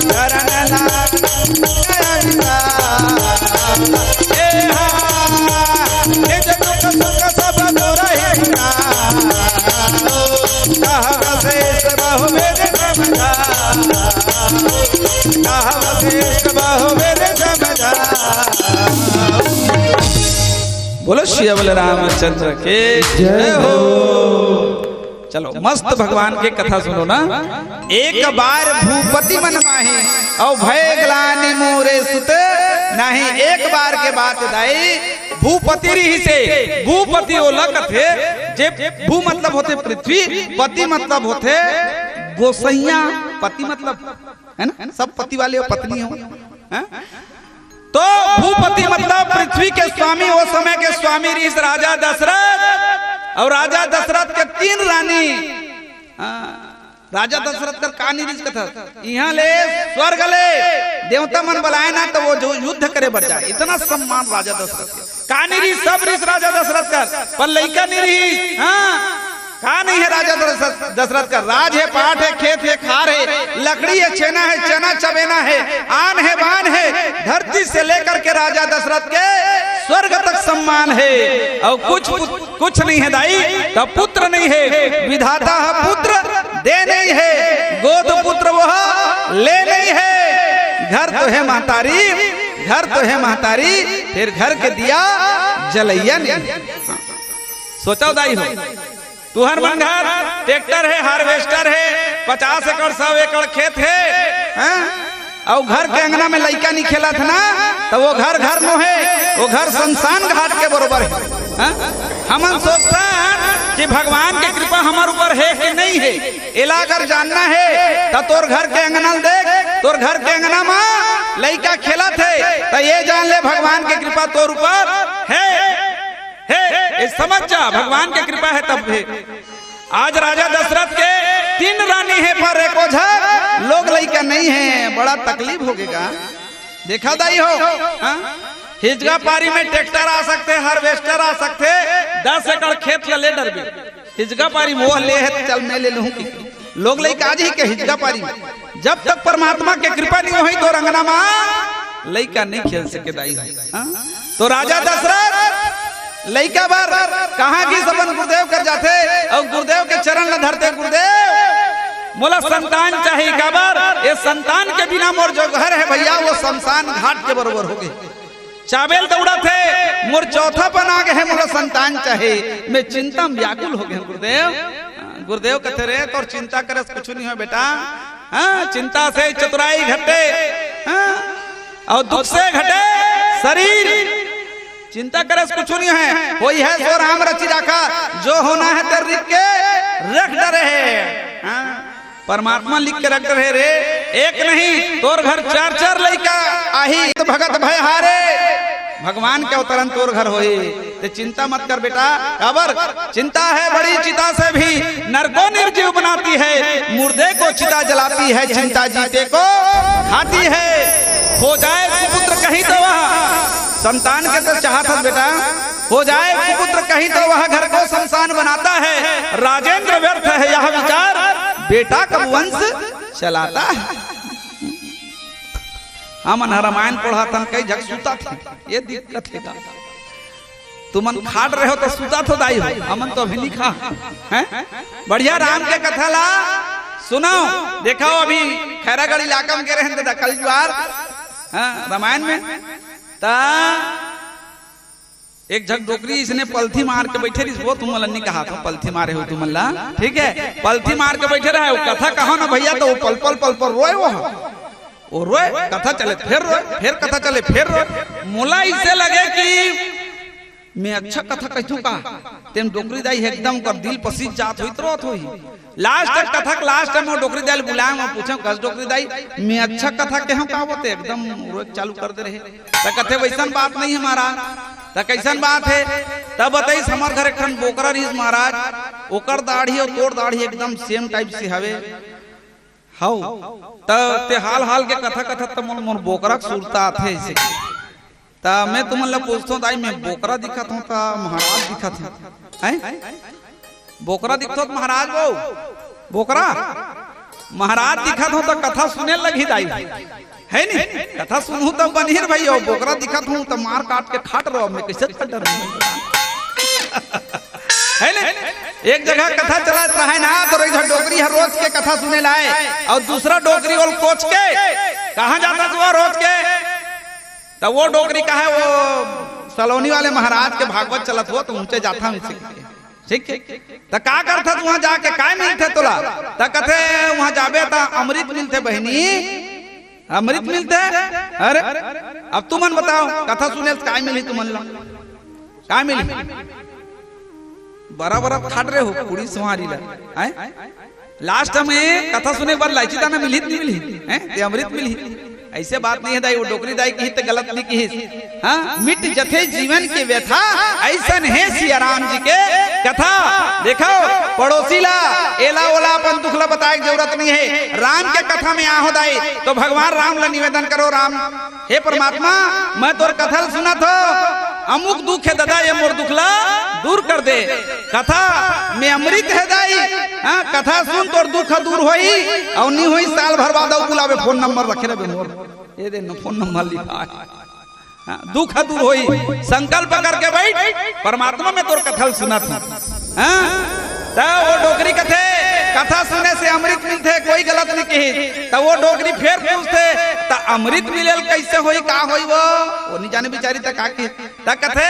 चरण ना एहा निज दुख सुख सब दुरहि नाओ, कहब शेष बहुविध समझाओ, कहब शेष बहुविध समझाओ। बोलो सिया बोल रामचंद्र के जय हो। चलो, मस्त भगवान के कथा सुनो ना। एक बार भूपति मन माही, अउ भय ग्लानि मोरे सुत नाही। एक बार के बात दाई, भूपति रिहिसे, भूपति ओला कथे, जे भू मतलब होथे पृथ्वी, पति मतलब होथे गोसैया, पति मतलब, है ना, सब पति वाले हो, पत्नी हो, हैं? तो भूपति मतलब पृथ्वी के स्वामी, वो समय के स्वामी रिहिस राजा दशरथ। अउ राजा दशरथ के तीन रानी। हाँ, राजा दशरथ कर का नहीं रिहिस कथा, इहाँ ले स्वर्ग ले देवता मन बलाए ना, तो वो जो युद्ध करे बर जाए, इतना सम्मान राजा दशरथ के। का नहीं रिहिस, सब रिहिस राजा दशरथ कर, पर लइका नहीं रिहिस। हाँ, का नहीं हे राजा दशरथ, दशरथ कर? राज हे, पाट हे, खेत हे, खार हे, लकड़ी हे, छेना हे, चना चबेना हे, आन हे, बान हे, धरती से लेकर के राजा दशरथ के स्वर्ग तक सम्मान हे। अउ कुछ पुत-, कुछ नहीं हे दाई, त पुत्र नहीं हे। विधाता ह पुत्र दे नहीं हे, गोद पुत्र वह ले नहीं हे। घर तो हे महतारी, घर तो हे महतारी, फेर घर के दिया जलइया नहीं हे। सोचव दाई हो, तुहर मन घर ट्रैक्टर हे, हार्वेस्टर हे, पचास एकड़, सौ एकड़ खेत हे, हैं? अउ घर के अंगना में लइका नहीं खेलत ना, त वो घर घर नो हे, वो घर शमशान घाट के बरोबर हे। हैं? हमन सोचथन कि भगवान के कृपा हमर ऊपर हे कि नहीं हे, एला अगर जानना हे, त तोर घर के अंगना ल देख, तोर घर के अंगना म लइका खेलत हे, त ये जान ले भगवान के कृपा तोर ऊपर हे। हे, ये समझ जा, भगवान के कृपा हे तब हे। आज राजा दशरथ के तीन रानी हे, पर एको झन लोग लइका नहीं हे, बड़ा तकलीफ होगे गा। देखा दाई हो, हाँ? हिजगा पारी में ट्रैक्टर आ सकथे, हार्वेस्टर आ सकथे, दस एकड़ खेत ल ले डरबे। हिजगा पारी मोह ले हे, चल मैं ले लूं कि लोग लइका आज ही के हिजगा पारी में। जब तक परमात्मा के कृपा नहीं होही, तोर अंगना मा लइका नहीं खेल सके दाई हो। हाँ? तो राजा दशरथ लइका बर कहाँ गिस, अपन गुरुदेव कर जाथे अउ गुरुदेव के चरण ल धरथे, "गुरुदेव, मोला संतान चाही, काबर ये संतान के बिना मोर जो घर हे भइया, वो शमशान घाट के बरोबर होगे। चाबेल दउड़त हे, मोर चौथापन आ गे हे, मोला संतान चाही, मैं चिंता में व्याकुल होगे हंव गुरुदेव।" गुरुदेव कथे, "रे, तोर चिंता करे से कुछु नहीं होय बेटा। हाँ, चिंता से चतुराई घटे, हाँ, अउ दुख से घटे शरीर। चिंता करे से कुछु नहीं होय, होही हे सो राम रचि राखा, जो होना हे तेला लिख के रख डरे हे।" हाँ, परमात्मा लिख के रख डरे हे रे, एक नहीं, तोर घर चार चार लइका आही, त भगत भय हारे, भगवान के अवतरण तोर घर होही। ते चिंता मत कर बेटा, काबर चिंता है बड़ी चिता से भी, नर को निर्जीव बनाती है, मुर्दे को चिता जलाती है, चिंता जीते को खाती है। हो जाए सुपुत्र कहीं तो वह, संतान के तो चाहत हस बेटा, हो जाए सुपुत्र कहीं तो वह घर को शमशान बनाता है, राजेंद्र व्यर्थ है यह विचार, बेटा कब वंश चलाता है। हमन ह रामायण पढ़त हन, कई झक सुतत हे, ये दिक्कत हे गा। तुमन खाट रहे हो त सुतत हो दाई हो, हमन तो अभी नहीं खा हैं। बढ़िया राम के कथा ला सुनव। देखव, अभी खैरागढ़ इलाका में गे रहेन त दखल जुआर, हाँ, रामायण में त एक झक डोकरी इसने पलथी मार के बइठे रहिस, वो तुमन ला नहीं कहा तो पलथी मारे हो तुमन ला, ठीक हे, पलथी मार के बइठे रहे, वो कथा कहो ना भइया, त वो पल पल पल पल रोय वो। वो रोय, कथा चले, फेर रोय, फेर कथा चले, फेर रोय। मोला अइसे लगे कि मैं अच्छा कथा कहिथंव का? तेन डोकरी दाई एकदम ओकर दिल पसीज जात होही त रोत होही। लास्ट तक कथा के लास्ट में वो डोकरी दाई ल बुलाए, मैं पूछेंव, "कस डोकरी दाई, मैं अच्छा कथा कहेंव का?" वो तो एकदम रोए चालू कर दे रहे। त कथे, "वइसन बात नहीं हे महाराज।" "त कइसन बात हे?" तब बताइस, "हमर घर एक ठन बोकरा रहिस महाराज, ओकर दाढ़ी अउ तोर दाढ़ी एकदम सेम टाइप से हवे।" हव। त ते हाल हाल के कथा कथा त मोर, मोर बोकरा के सुरता आथे अइसे। त मैं तुमन ल पूछथंव, दाई, मैं बोकरा दिखत हंव त महाराज दिखत हंव? हैं? बोकरा दिखथंव त महाराज वो? बोकरा? महाराज दिखत हंव त कथा सुने लगही दाई। हे नी? कथा सुनहू त बनही रे भई, बोकरा दिखत हंव त मार काट के खाट रहो, मैं कइसे डर हे नी? एक जगह कथा चलत रहय ना, त एक झन डोकरी ह रोज के कथा सुने ल आय, अउ दूसरा डोकरी ओला कोच के, "कहाँ जाथस वो रोज के?" त वो डोकरी कहय, "वो सलोनी वाले महाराज के भागवत चलत हे, त उहें जाथंव।" ठीक हे। "त का करथस उहाँ जाके, काय मिलथे तोला?" त कथे, "उहाँ जाबे त अमृत मिलथे बहिनी।" अमृत मिलथे? अरे, अब तुमन बताव, कथा सुने से काय मिलही तुमन ला? काय मिलही? बराबर अब खाट रहे हो, कुड़ी संवारी ला, हैं? लास्ट में कथा सुने बर लाइची दाना मिलही त नहीं मिलही, हैं? ते अमृत मिलही। अइसे बात नहीं हे दाई, वो डोकरी दाई किहिस त गलत नहीं किहिस। हाँ, मिट जथे जीवन के व्यथा, अइसन हे सिया राम जी के कथा। देखव, पड़ोसी ला, एला ओला अपन दुख ला बताए के जरूरत नहीं हे। राम के कथा में आहो दाई, त भगवान राम ला निवेदन करो, "राम, हे परमात्मा, मैं तोर कथा ल सुनत हंव, अमुक दुख हे ददा, ये मोर दुख ला दूर कर दे।" कथा में अमृत हे दाई, हाँ, कथा सुन, तोर दुख दूर होही, अउ नहीं होही, साल भर बाद अउ बुलाबे, फोन नंबर रखे रहिबे मोर, ए दे न फोन नंबर लिखा हे। हाँ, दुख दूर होही, संकल्प करके बइठ, परमात्मा मैं तोर कथा ल सुनत हंव। हाँ? त वो डोकरी कथे, "कथा सुने से अमृत मिलथे, कोई गलत नहीं किहिस।" त वो डोकरी फेर पूछथे, "त अमृत मिले ल कइसे होही, का होही वो?" वो नहीं जाने बिचारी त का किहिस। त कथे,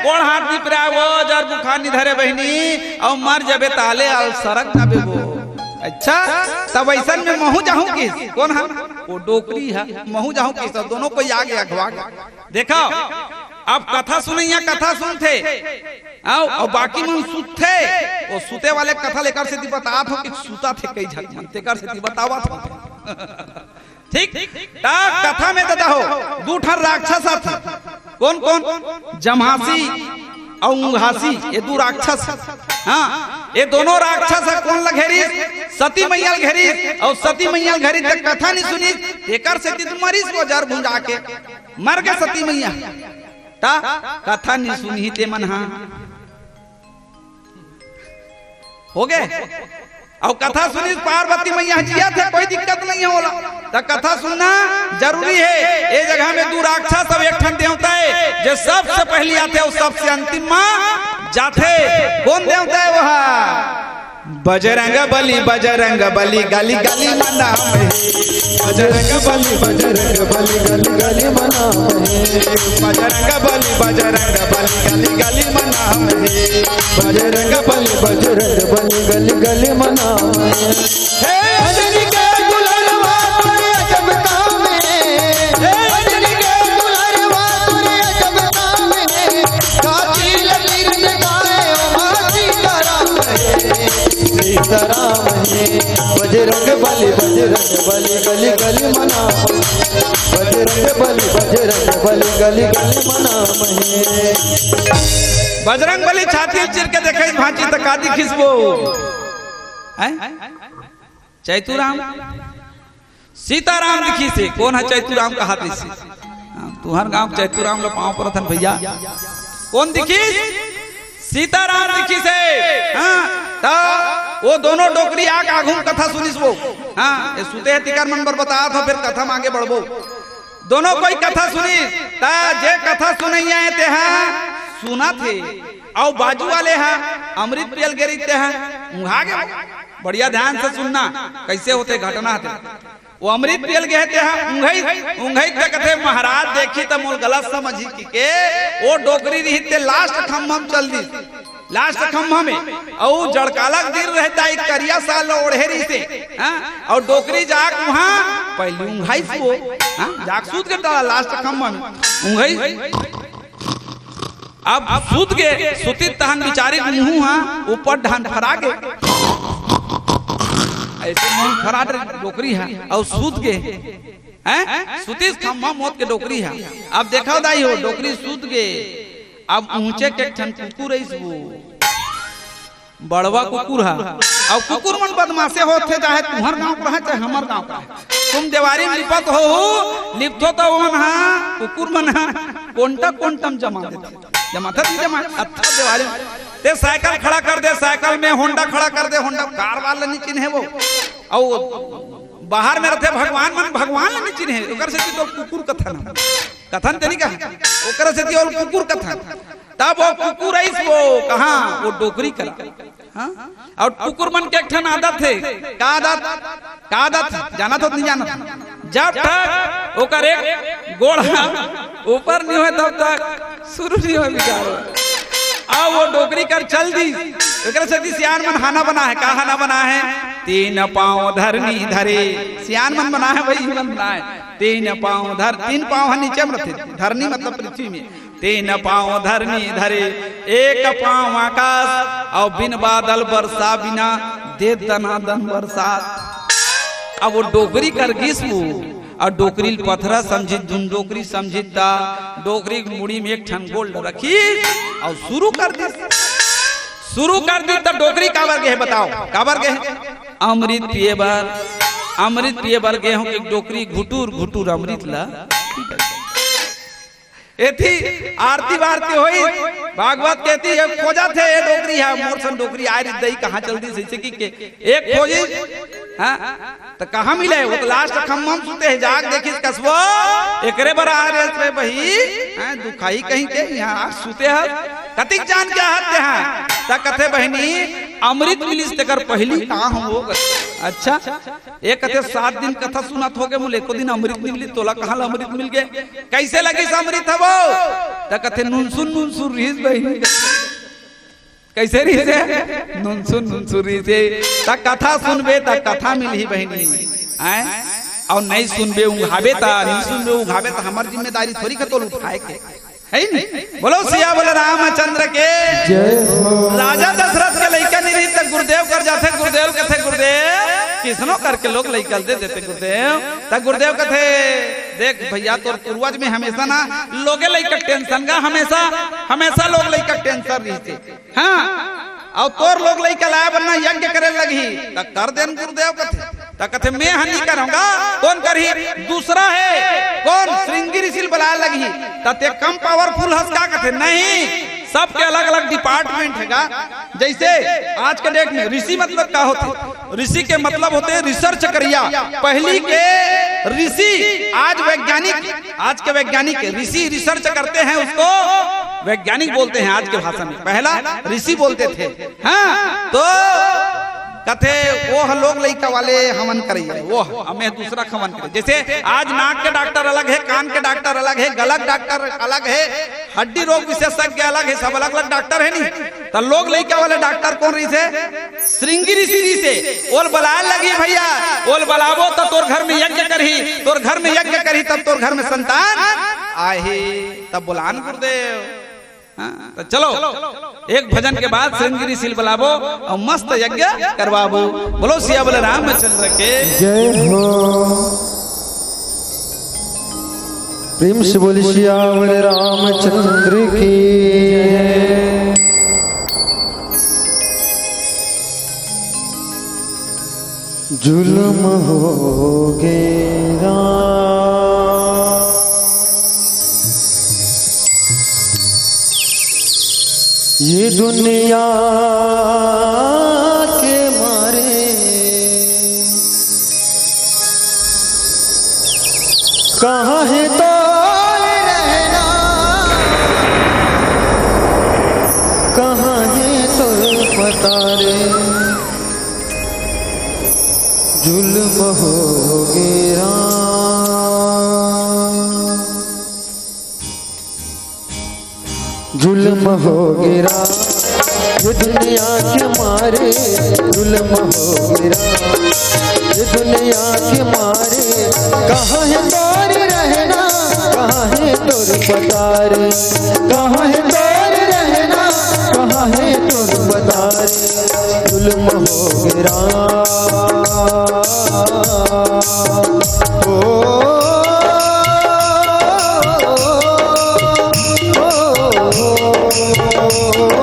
"गोड़ हाथ निपराय वो, जर बुखार नहीं धरे बहिनी, अउ मर जबे त आले आल सरग जाबे वो।" अच्छा, तब अइसन में महूं जाहूं किहिस? कोन ह? वो डोकरी ह, महूं जाहूं किहिस? दोनों कोई आगे अघवा गे। देखव, अब कथा सुनइया कथा सुनथे, अउ, अउ बाकी मन सुतथे। वो सुते वाले कथा ल एकर सेती बतात हंव कि सुतथे कई झन मन, तेकर सेती बतावत हंव। ठीक? त कथा में ददा हो, दू ठन राक्षस आथे। कोन कोन? जम्हासी अउ उंघासी, ये दू राक्षस। हाँ, ये दोनों राक्षस ह कोन ल घेरिस? सती मइया ल घेरिस। अउ सती मइया ल घेरिस त कथा नहीं सुनिस, तेकर सेती त मरिस वो जर भुंजा के। मर गे सती मइया। त कथा नहीं सुनही ते मन हा। हो गे? अउ कथा सुनिस पार्वती मइया जियत हे, कोई दिक्कत नहीं हे ओला। त कथा सुनना जरूरी हे। ए जगह में दू राक्षस अउ एक ठन देवता हे, जे सबसे पहिली आथे अउ सबसे अंतिम मा जाथे। कोन देवता हे वो हा? बजरंग बली, बजरंग बली, गली गली मनाम हे। बजरंग बली, बजरंग बली, गली गली मनाम हे। बजरंग बली, बजरंग बली, गली गली मनाम हे। बजरंग बली, बजरंग बली, गली गली मनाम हे। हे अंजनी के दुलरवा तोरे अजब काम हे। हे अंजनी के दुलरवा तोरे अजब काम हे। काची लकीर में गाए ओ माँ सीताराम हे। सीताराम हे। बजरंग बली, बजरंग बली, गली गली मनाम। बजरंग बली, बजरंग बली, गली गली मनाम हे। बजरंग बली छाती ल चीर के देखइस भांची त का दिखिस वो? हैं? चैतुराम? सीताराम दिखिस हे। कोन ह चैतुराम कहात हे? हाँ, तुंहर गांव के चैतुराम ल पांव परत हन भइया। कोन दिखिस? सीताराम दिखिस हे। हाँ, त वो दोनों डोकरी आके आघू म कथा सुनिस वो। हाँ, ये सुते हे तिकर मन बर बतात हंव, फेर कथा म आगे बढ़बो। दोनों कोई कथा सुनिस, त जे कथा सुनइया हे तेहा सुनत हे, अउ बाजू वाले हा अमृत पिए ल गे रिहिस तेहा उंघा गे। बढ़िया ध्यान से सुनना, कइसे होथे घटना हे ते। वो अमृत पिए ल गे हे तेहा उंघइस, उंघइस त कथे, "महाराज देखही त मोला गलत समझही," कहिके वो डोकरी रिहिस ते लास्ट खम्भा म चल दिस। लास्ट खम्भा में, अउ जड़काला के दिन रहे, त एक करिया साल ल ओढ़े रहिसे, हाँ? अउ डोकरी जाके उहाँ पहिली उंघाइस वो, हाँ? जाके सूत गे त लास्ट खम्भा में उंघाइस। अब सुत गे, सुतिस तहन बिचारी के मुंह हा ऊपर ढांढरा गे, अइसे मुंह फराट डोकरी हा, अउ सुत गे, हैं? सुतिस खम्भा मोत के डोकरी हा। अब देखव दाई हो, डोकरी सुत गे, अब ऊंचे के एक ठन कुकुर अइस वो, बड़वा कुकुर हा। अउ कुकुर मन बदमाशे होथे, चाहे तुंहर गांव के रहे, चाहे हमर गांव के रहे। तुम देवारी में लिपत हो, लिपथो त ओमन हा, कुकुर मन हा कोंटा कोंटा म जमा देथे। जमाथे नहीं जमा, अच्छा देवारी में। ते साइकिल खड़ा कर दे, साइकिल में होंडा खड़ा कर दे, होंडा, कार वाला नहीं चिन्हे वो। अउ बाहर में रथे भगवान मन, भगवान ला नहीं चिन्हे, ओकर सेती तो कुकुर कथन। कथन ते नहीं कहा, ओकर सेती ओला कुकुर कथन। तब वो कुकुर अइस वो कहाँ, वो डोकरी करा। हाँ? अउ कुकुर मन के एक ठन आदत हे। का आदत? का आदत? जानत हो त नहीं जानत? जब तक ओकर एक गोड़ ऊपर नहीं होय, तब तक शुरू नहीं होय बिचारो। अउ वो डोकरी कर चल दिस। एकरे सेती सियान मन हाना बनाय हे। का हाना बनाय हे? तीन पाँव धरनी धरे। सियान मन बनाय हे भाई, ई मन बनाय हे। तीन पाँव धर, तीन पाँव ह नीचे में रथे, धरनी मतलब पृथ्वी में। तीन पाँव धरनी धरे, एक पाँव आकाश, अउ बिन बादल बरसा बिना दे दनादन बरसात। अब वो डोकरी कर गिस वो, अउ डोकरी ल पथरा समझिस, धुन डोकरी समझिस त डोकरी के मुड़ी में एक ठन गोल्ड रखिस अउ शुरू कर दिस। शुरू कर दिस त डोकरी काबर गे हे बताओ, काबर गे हे? अमृत पिए बर, अमृत पिए बर गे हों कि डोकरी घुटुर घुटुर अमृत ला। एती आरती वारती होई, भागवत के एती ये खोजथे, ये डोकरी हे, मोर सन डोकरी आय रे दई, कहाँ चल दिस अइसे कहिके, एक खोजिस, हाँ, त कहाँ मिले? वो तो लास्ट खम्भा म सुते हे, जाग देखिस कसबो, एकरे बर आय रे बही, हैं, दुखाही कहिके, इहाँ सुते हस, कतिक जान के हस तेहा, त कथे बहिनी, अमृत मिलिस तेकर पहिली का हों वो, अच्छा, ए कथे, सात दिन कथा सुनत होगे, मोला एको दिन अमृत नइ मिलिस, तोला कहाँ ले अमृत मिल गे? कइसे लगिस अमृत ह वो? त कथे, नुनसुन नुनसुन रिहिस बहिनी। कइसे रिहिस हे? नुनसुन नुनसुन रिहिस हे। त कथा सुनबे त कथा मिलही बहिनी। हैं? अउ नइ सुनबे ऊंघाबे त, नइ सुनबे ऊंघाबे त हमर जिम्मेदारी थोड़ी के तोला उठाय के। हे नहीं? बोलो सियावर रामचंद्र के। जय हो। राजा दशरथ के लइका नइ रहिस त गुरुदेव कर जाथे, गुरुदेव कथे, "गुरुदेव, कइसनो करके लोग लइका ल दे देते गुरुदेव।" त गुरुदेव कथे, "देख भइया, तोर पूर्वज में हमेशा ना लोगे लइका के टेंशन गा, हमेशा, हमेशा लोग लइका के टेंशन रहिथे।" हाँ, अउ तोर लोग लइका लाय बर ना यज्ञ करे लगही, त कर देन गुरुदेव कथे। त कथे, "मैं ह नइ करंव गा, कोन करही? दूसरा हे।" कोन? श्रृंगी ऋषि ल बलाय लगही। त ते कम पावरफुल हस का? कथे, "नहीं, सबके अलग-अलग डिपार्टमेंट हे गा।" जइसे आज के डेट में ऋषि मतलब का होथे? ऋषि के मतलब होथे रिसर्च करिया। पहिली के ऋषि, आज वैज्ञानिक, आज के वैज्ञानिक ऋषि रिसर्च करते हैं, उसको वैज्ञानिक बोलते हैं आज के भाषा में। पहला ऋषि बोलते थे, हाँ, तो कथे, "वो ह लोग लइका वाले हवन करइया, वो ह, हमें दूसरा हवन करे।" जइसे आज नाक के डॉक्टर अलग हे, कान के डॉक्टर अलग हे, गला के डॉक्टर अलग हे, हड्डी रोग विशेषज्ञ अलग हे, सब अलग-अलग डॉक्टर हे नहीं। त लोग लइका वाले डॉक्टर कोन रहिसे? श्रृंगी ऋषि रहिसे। ओला बलाय लगही भइया, ओला बलाबो त तोर घर में यज्ञ करही, तोर घर में यज्ञ करही तब तोर घर में संतान आही। त बोलान गुरुदेव। हाँ, त चलो, एक भजन के बाद श्रृंगी ऋषि ल बलाबो अउ मस्त यज्ञ करवाबो। बोलो सियावर रामचंद्र के। जय हो। प्रेम से बोली सियावर रामचंद्र की। जुल्म होगे राम ये दुनिया के मारे, कहाँ हे तोर रहना, कहाँ हे तोर पता रे। जुल्म होगे राम, जुल्म होगे राम, ये दुनिया के मारे। जुल्म होगे राम, ये दुनिया के मारे। कहाँ हे तोर रहना, कहाँ हे तोर पता रे, कहाँ हे तोर तारे जुल्म हो गे राम। ओ, ओ, ओ, ओ, ओ, ओ।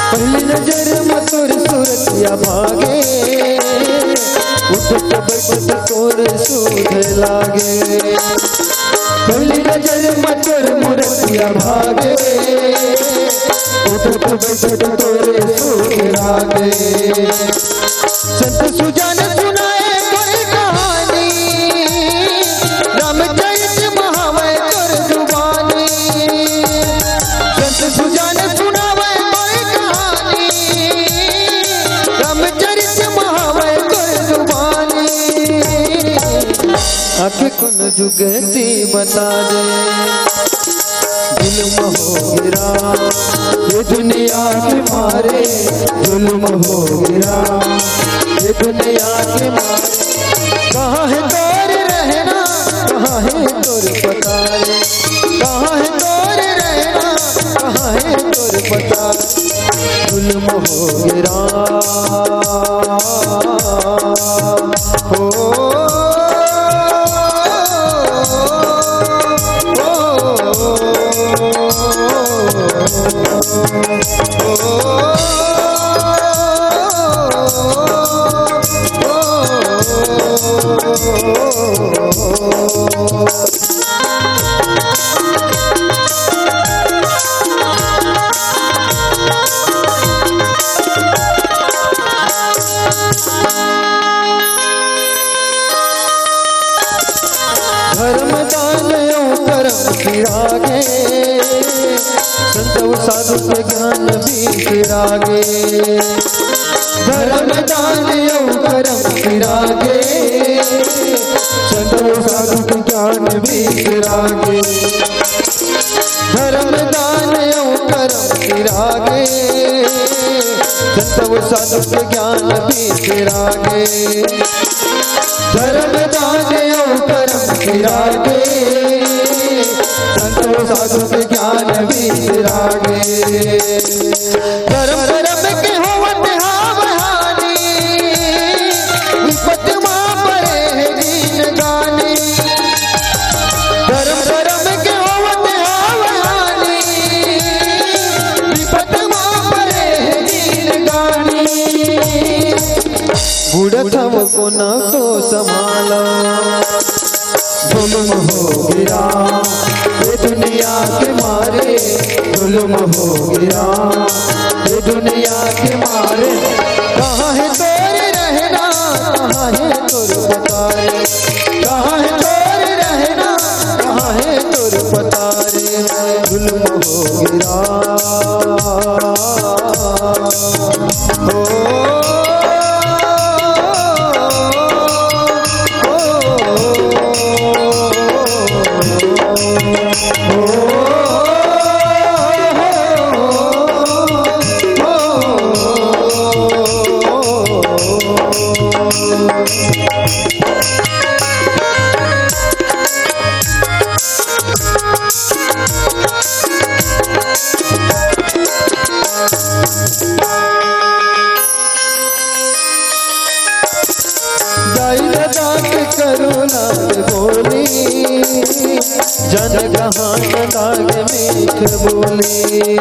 पहली नजर में तोर सूरतिया भागे, उठत बैठत तोर सूझे लागे। पहली नजर में तोर मूरतिया भागे, उठत बैठत तोर सूझे लागे। संत सुजान सुनाए कोई कहानी, रामचरित महावै तोर जुबानी। संत सुजान सुनावै कोई कहानी, रामचरित महावै तोर जुबानी। आके कोनो जुगति बता दे। जुल्म हो गे राम, ये दुनिया के मारे, जुल्म हो गे राम, ये दुनिया के मारे। कहाँ है तोर रहना, कहाँ है तोर पता रे? कहाँ है तोर रहना, कहाँ है तोर पता रे? जुल्म हो गे राम। ओ, ओ, ओ, ओ, ओ। धर्म दान अउ करम सिरागे, संत अउ साधु के ज्ञान बिसरागे। धर्म दान अउ करम सिरागे, संत अउ साधु के ज्ञान बिसरागे। धर्म दान अउ करम सिरागे, संत अउ साधु के ज्ञान बिसरागे। धर्म दान अउ करम सिरागे, संत अउ साधु के ज्ञान बिसरागे। धर्म धर्म के होवत हाव हानि, विपत मा परे हे जिनगानी। धर्म धर्म के होवत हाव हानि, विपत मा परे हे जिनगानी। बुढ़त हव कोन तो संभाला। जुल्म हो गे राम, ये दुनिया के मारे, जुल्म हो गे राम, ये दुनिया के मारे। कहाँ है तोर रहना, कहाँ है तोर पता रे? कहाँ है तोर रहना, कहाँ है तोर पता रे? जुल्म हो गे राम। ओ, ओ, ओ, ओ। दाई ददा के करुणा के बोली, जन कहान लागे मीठ बोली।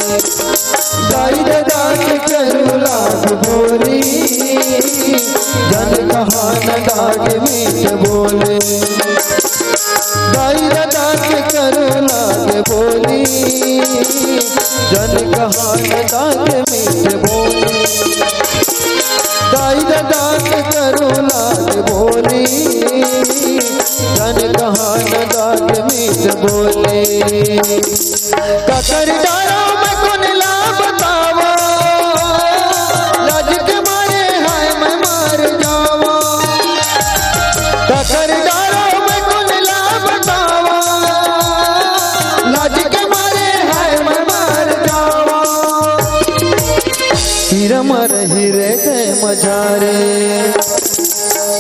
दाई ददा के करुणा के बोली, जन कहान लागे मीठ बोली। दाई ददा के करुणा के बोली, जन कहान लागे मीठ बोली। दाई ददा के करुणा के बोली, जन कहान लागे मीठ बोली। काकर डारा मैं कोन ला बतावा, लाज के मारे हाय मैं मर जावा। सारे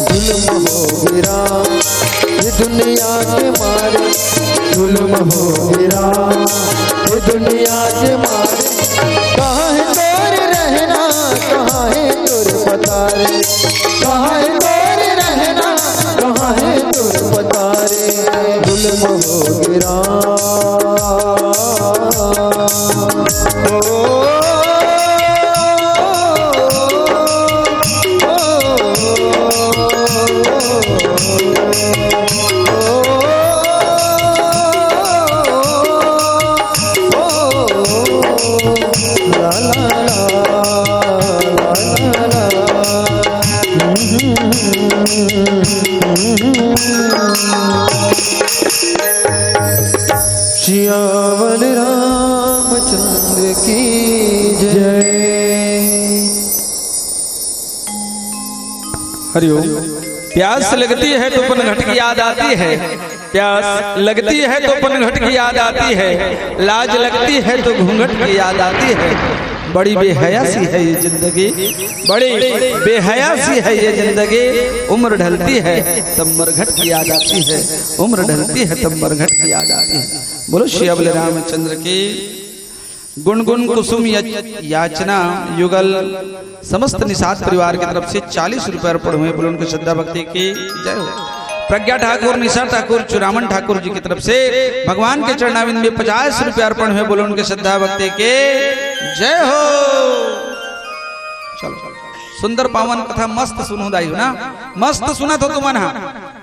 जुल्म हो गिरा ये दुनिया के मारे, जुल्म हो गिरा ये दुनिया के मारे। कहाँ है तोर रहना, कहाँ है तोर पता रे, कहाँ है तोर रहना, कहाँ है तोर पता रे, जुल्म हो गिरा। ओ, सियावर रामचंद्र की जय। हरिओम। प्यास लगती है तो पनघट की याद आती है, प्यास लगती है तो पनघट की याद आती है, लाज लगती है तो घूंघट की याद आती है। बड़ी बेहया सी है ये जिंदगी, बड़ी बेहया सी है ये जिंदगी। उम्र ढलती है तब मरघट की याद आती है, उम्र ढलती है तब मरघट की याद आती है। बोलो श्री अबले रामचंद्र की। गुणगुण कुसुम यच-, याचना युगल समस्त निषाद परिवार की तरफ से चालीस रुपए अर्पण हुए। बोलो उनके श्रद्धा भक्ति की जय हो। प्रज्ञा ठाकुर, निशा ठाकुर, चुरामन ठाकुर जी की तरफ से भगवान के चरणाविंद में पचास रुपए अर्पण हुए। बोलो उनके श्रद्धा भक्ति की जय हो। चलो, सुंदर पावन कथा मस्त सुनो दाई हो ना, मस्त सुनत हो तुमन हा।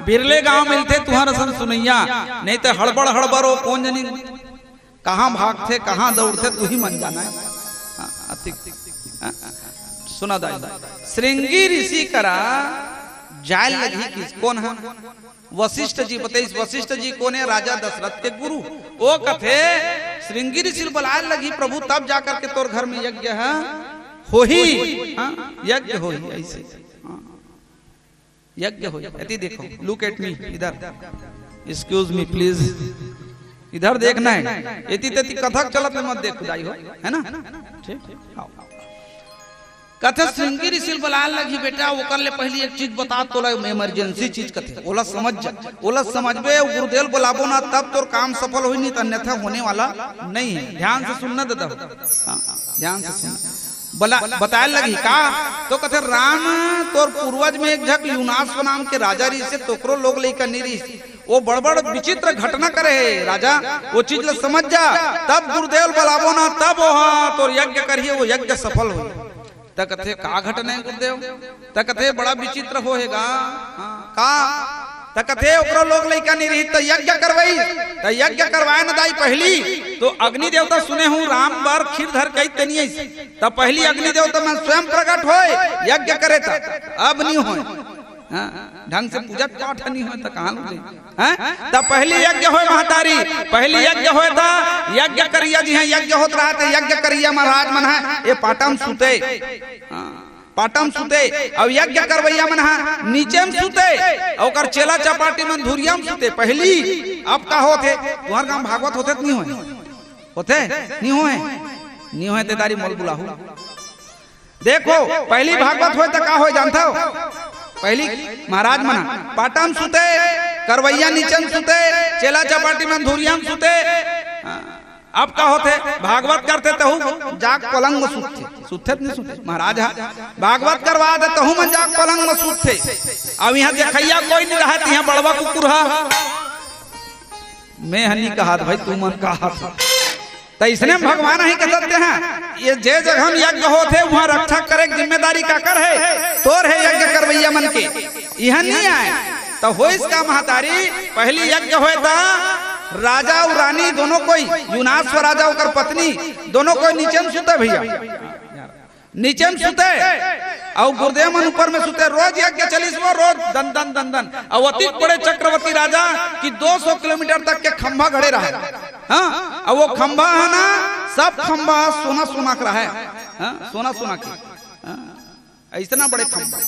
बिरले गांव मिलथे तुहर असन सुनैया, नहीं तो हड़बड़ हड़बड़ ओ कोन जनी कहाँ भागथे, कहाँ दौड़थे, तू ही मन जाना है। हाँ, अति, हाँ, सुना दाई, श्रृंगी ऋषि करा जाय लगही किस, कोन है? वशिष्ठ जी बतइस। वशिष्ठ जी कोन है? राजा दशरथ के गुरु। ओ कथे, श्रृंगी ऋषि ल बलाय लगही प्रभु, तब जा करके तोर घर में यज्ञ है, होही। हाँ, यज्ञ होही, ऐसे। हाँ। यज्ञ हो, एती देखो, look at me, इधर, excuse me please, इधर देखना है। एती तेती कथक चलत में मत देख खुदाई हो, है ना? ठीक, आओ। कथे श्रृंगी ऋषि ल बलाय लगही बेटा, ओकर ले पहली एक चीज बता तोला, emergency चीज कथे, ओला समझ जा, ओला समझबे, गुरुदेव बुलाबो ना तब तोर काम सफल होही, नहीं तो अन्यथा होने वाला नहीं है। ध्यान से सुनना दादा, हाँ, ध्यान से सुन। बला-, बताय लगही का? तो कथे, "राम, तोर पूर्वज में एक झक युनाश्व नाम के राजा रहिस हे, तोकरो लोग लइका नइ रहिस। वो बड़-बड़ विचित्र घटना करे हे राजा, वो चीज ल समझ जा, तब गुरुदेव ल बलाबो ना, तब वो, हाँ, तोर यज्ञ करिए, वो यज्ञ सफल हो।" त कथे, "का घटना हे गुरुदेव?" त कथे, "बड़ा विचित्र हो हे गा।" हाँ, का? त कथे, "ओकरो लोग लइका नइ रहिस, त यज्ञ करवाई, त यज्ञ करवाए न दाई पहली, तो अग्नि देवता सुने हूँ राम बर खीर धर के आई तेनी आइस।" त पहली अग्नि देवता मन स्वयं प्रकट होय, यज्ञ करे त अब नी होय। हाँ, ढंग से पूजा पाठ नी होय त कहाँ ले? हैं? त पहली यज्ञ होय महतारी, पहली यज्ञ होय त यज्ञ करिया जी हैं, यज्ञ होत रहा त यज्ञ करिया महाराज मन है, ये पाटम सुते। हाँ, पाटम सुते, अउ यज्ञ करवैया मन हा नीचे म सुते, अउ ओकर चेला चपाटी मन धुरिया म सुते। पहली अब का होथे? तुहर गांव भागवत होथे त नी होय? होथे? नी होय? नी होय ते दारी मोल बुलाहू। देखो, पहली भागवत होय त का होय जानथव? पहली महाराज मन हा पाटम सुते, करवैया नीचे म सुते, चेला चपाटी मन धुरिया म सुते। हाँ। अब का होथे? भागवत करथे तहू जाग पलंग म सुतथे, सुतथे त नी सुतथे? महाराज हा भागवत करवा दे तहू मन जाग पलंग म सुतथे। अब इहाँ देखइया कोई नी रहत, इहाँ बड़वा कुकुर हा। मैं ह नी कहत भाई, तुमन कहत हो। त इसने म भगवान ही कहत हे, ये जे जगह म यज्ञ होथे, उहाँ रक्षा करे के जिम्मेदारी काकर हे? तोर हे यज्ञ करवैया मन के। इहाँ नी आय। त होइस का महतारी, पहली यज्ञ होय त राजा अउ रानी दोनों कोई, युनाश्व राजा ओकर पत्नी, दोनों कोई नीचे म सुते भैया, नीचे म सुते। अउ गुरुदेव मन ऊपर में सुते। रोज यज्ञ चलिस वो, रोज दन दन दन दन। अउ अतिक बड़े चक्रवर्ती राजा कि दो सौ किलोमीटर तक के खंभा गड़े रहे। हाँ, अउ वो खंभा हे ना, सब खंभा सोना सोना के रहे। हाँ, सोना सोना के। हाँ। अइसना बड़े खंभा।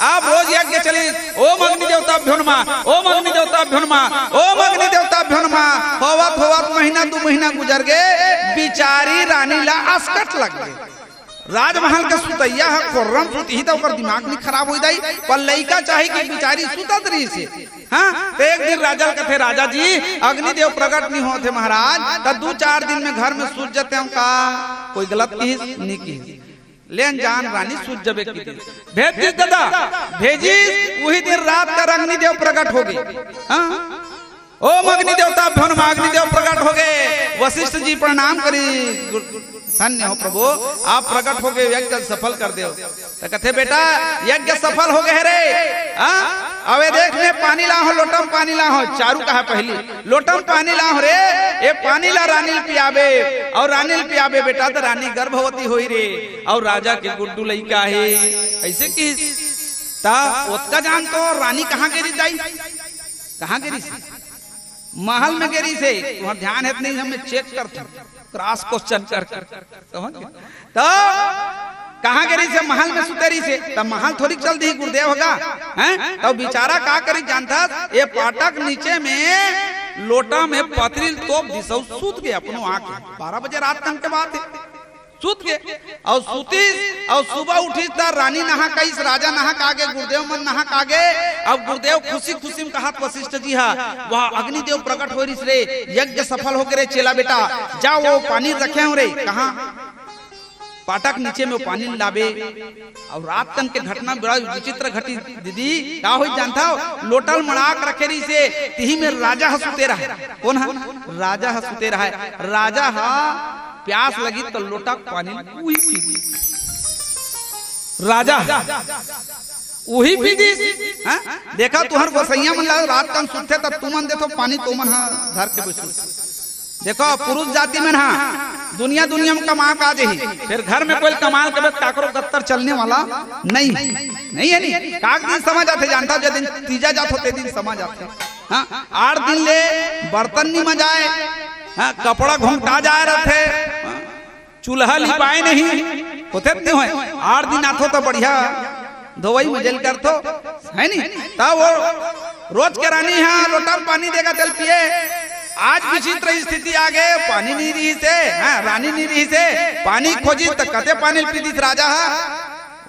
अब रोज यज्ञ चलिस, ओम अग्नि देवताभ्यो नमः, ओम अग्नि देवताभ्यो नमः, ओम अग्नि देवताभ्यो नमः। होवत होवत महीना दू महीना गुजर गे, बिचारी रानी ला असकट लग गे। राजमहल के सुतइया ह कोर्रम सुतही त ओकर दिमाग नहीं खराब हो जाई, पर लइका चाही कि बिचारी सुतत रहिस हे। हाँ, तो एक दिन राजा ल कथे, "राजा जी, अग्निदेव प्रकट नहीं होत हे महाराज, त दू चार दिन में घर में सुत जतेंव का?" कोई गलत किहिस? नहीं किहिस। लेन जान रानी सुत जबे किहिस। भेज दिस दादा, भेजिस, उही दिन रात कर अग्निदेव प्रकट हो गे। हाँ? ओम अग्नि देवताभ्यो नमः, अग्निदेव प्रकट हो गे। वशिष्ठ जी प्रणाम करिस, "धन्य हो प्रभु, आप प्रकट हो गे, यज्ञ सफल कर देव।" त कथे, "बेटा, यज्ञ सफल हो गे हे रे। हाँ? अबे देख, मैं पानी लाहूं, लोटा म पानी लाहूं।" चारू कहा पहली, "लोटा म पानी लाहूं रे, ए पानी ला रानी ल पियाबे, अउ रानी ल पियाबे बेटा, त रानी गर्भवती होही रे, अउ राजा के गुड्डू लइका हे।" अइसे किहिस। त ओतका जान तो रानी कहाँ गे रिहिस दाई? कहाँ गे रिहिस? महल में गे रिहिस हे, तुंहर ध्यान हे त नहीं, हम check करथन, cross question कर, कर, समझ गे? त कहाँ गे रिहिस हे? महल में सुते रिहिस हे, त महल थोड़ी चल दिही गुरुदेव होगा, हैं? त बिचारा का करिस जानथस, ए पाटा के नीचे में लोटा में पतरी ल तोप दिस अउ सुत गे अपनो आके। बारह बजे रात कन के बात हे। सुत गे, अउ सुतिस, अउ सुबह उठिस त रानी नहा के आइस, राजा नहा के आगे, गुरुदेव मन नहा के आगे। अब गुरुदेव खुशी खुशी में कहत वशिष्ठ जी हा, "वाह, अग्निदेव प्रकट हो रिहिस रे, यज्ञ सफल हो गे रे चेला बेटा, जा वो पानी रखे हो रे।" कहाँ? पाटा के नीचे में वो पानी लाबे। अउ रात कन के घटना बड़ा विचित्र घटिस दीदी, का होइस जानथव? लोटा ल मड़ा के रखे रिहिस हे, तिही में राजा ह सुते रहय। कोन ह? राजा ह सुते रहय। राजा ह प्यास लगिस त लोटा के पानी उही पी दिस। राजा ह उही पी दिस। हाँ? देखा तुंहर गोसइया मन ला रात कन सुतथे त तुमन देथव पानी, तुमन ह धर के बइठो। देखो पुरुष जाति मन ह दुनिया दुनिया म कमा के आ जही, फेर घर में कोई कमाल के बाद काकरो गत्तर चलने वाला नहीं, नहीं हे नी। काक दिन समझ आथे जानथव, जे दिन तीजा जाथो ते दिन समझ आथे। हाँ, आठ दिन ले बर्तन नहीं मजाए, हाँ, कपड़ा घोंघटा जाए रथे, हाँ, चूल्हा लिपाए नहीं, होथे त नहीं होय। आठ दिन आथो त बढ़िया धोवई मजल करथो, हे नी? त वो रोज के रानी ह लोटा म पानी देगा तेला पिए। आज विचित्र स्थिति आ गे, पानी नहीं रिहिस हे, हाँ, रानी नहीं रिहिस हे, पानी खोजिस त कते पानी ल पी दिस राजा ह,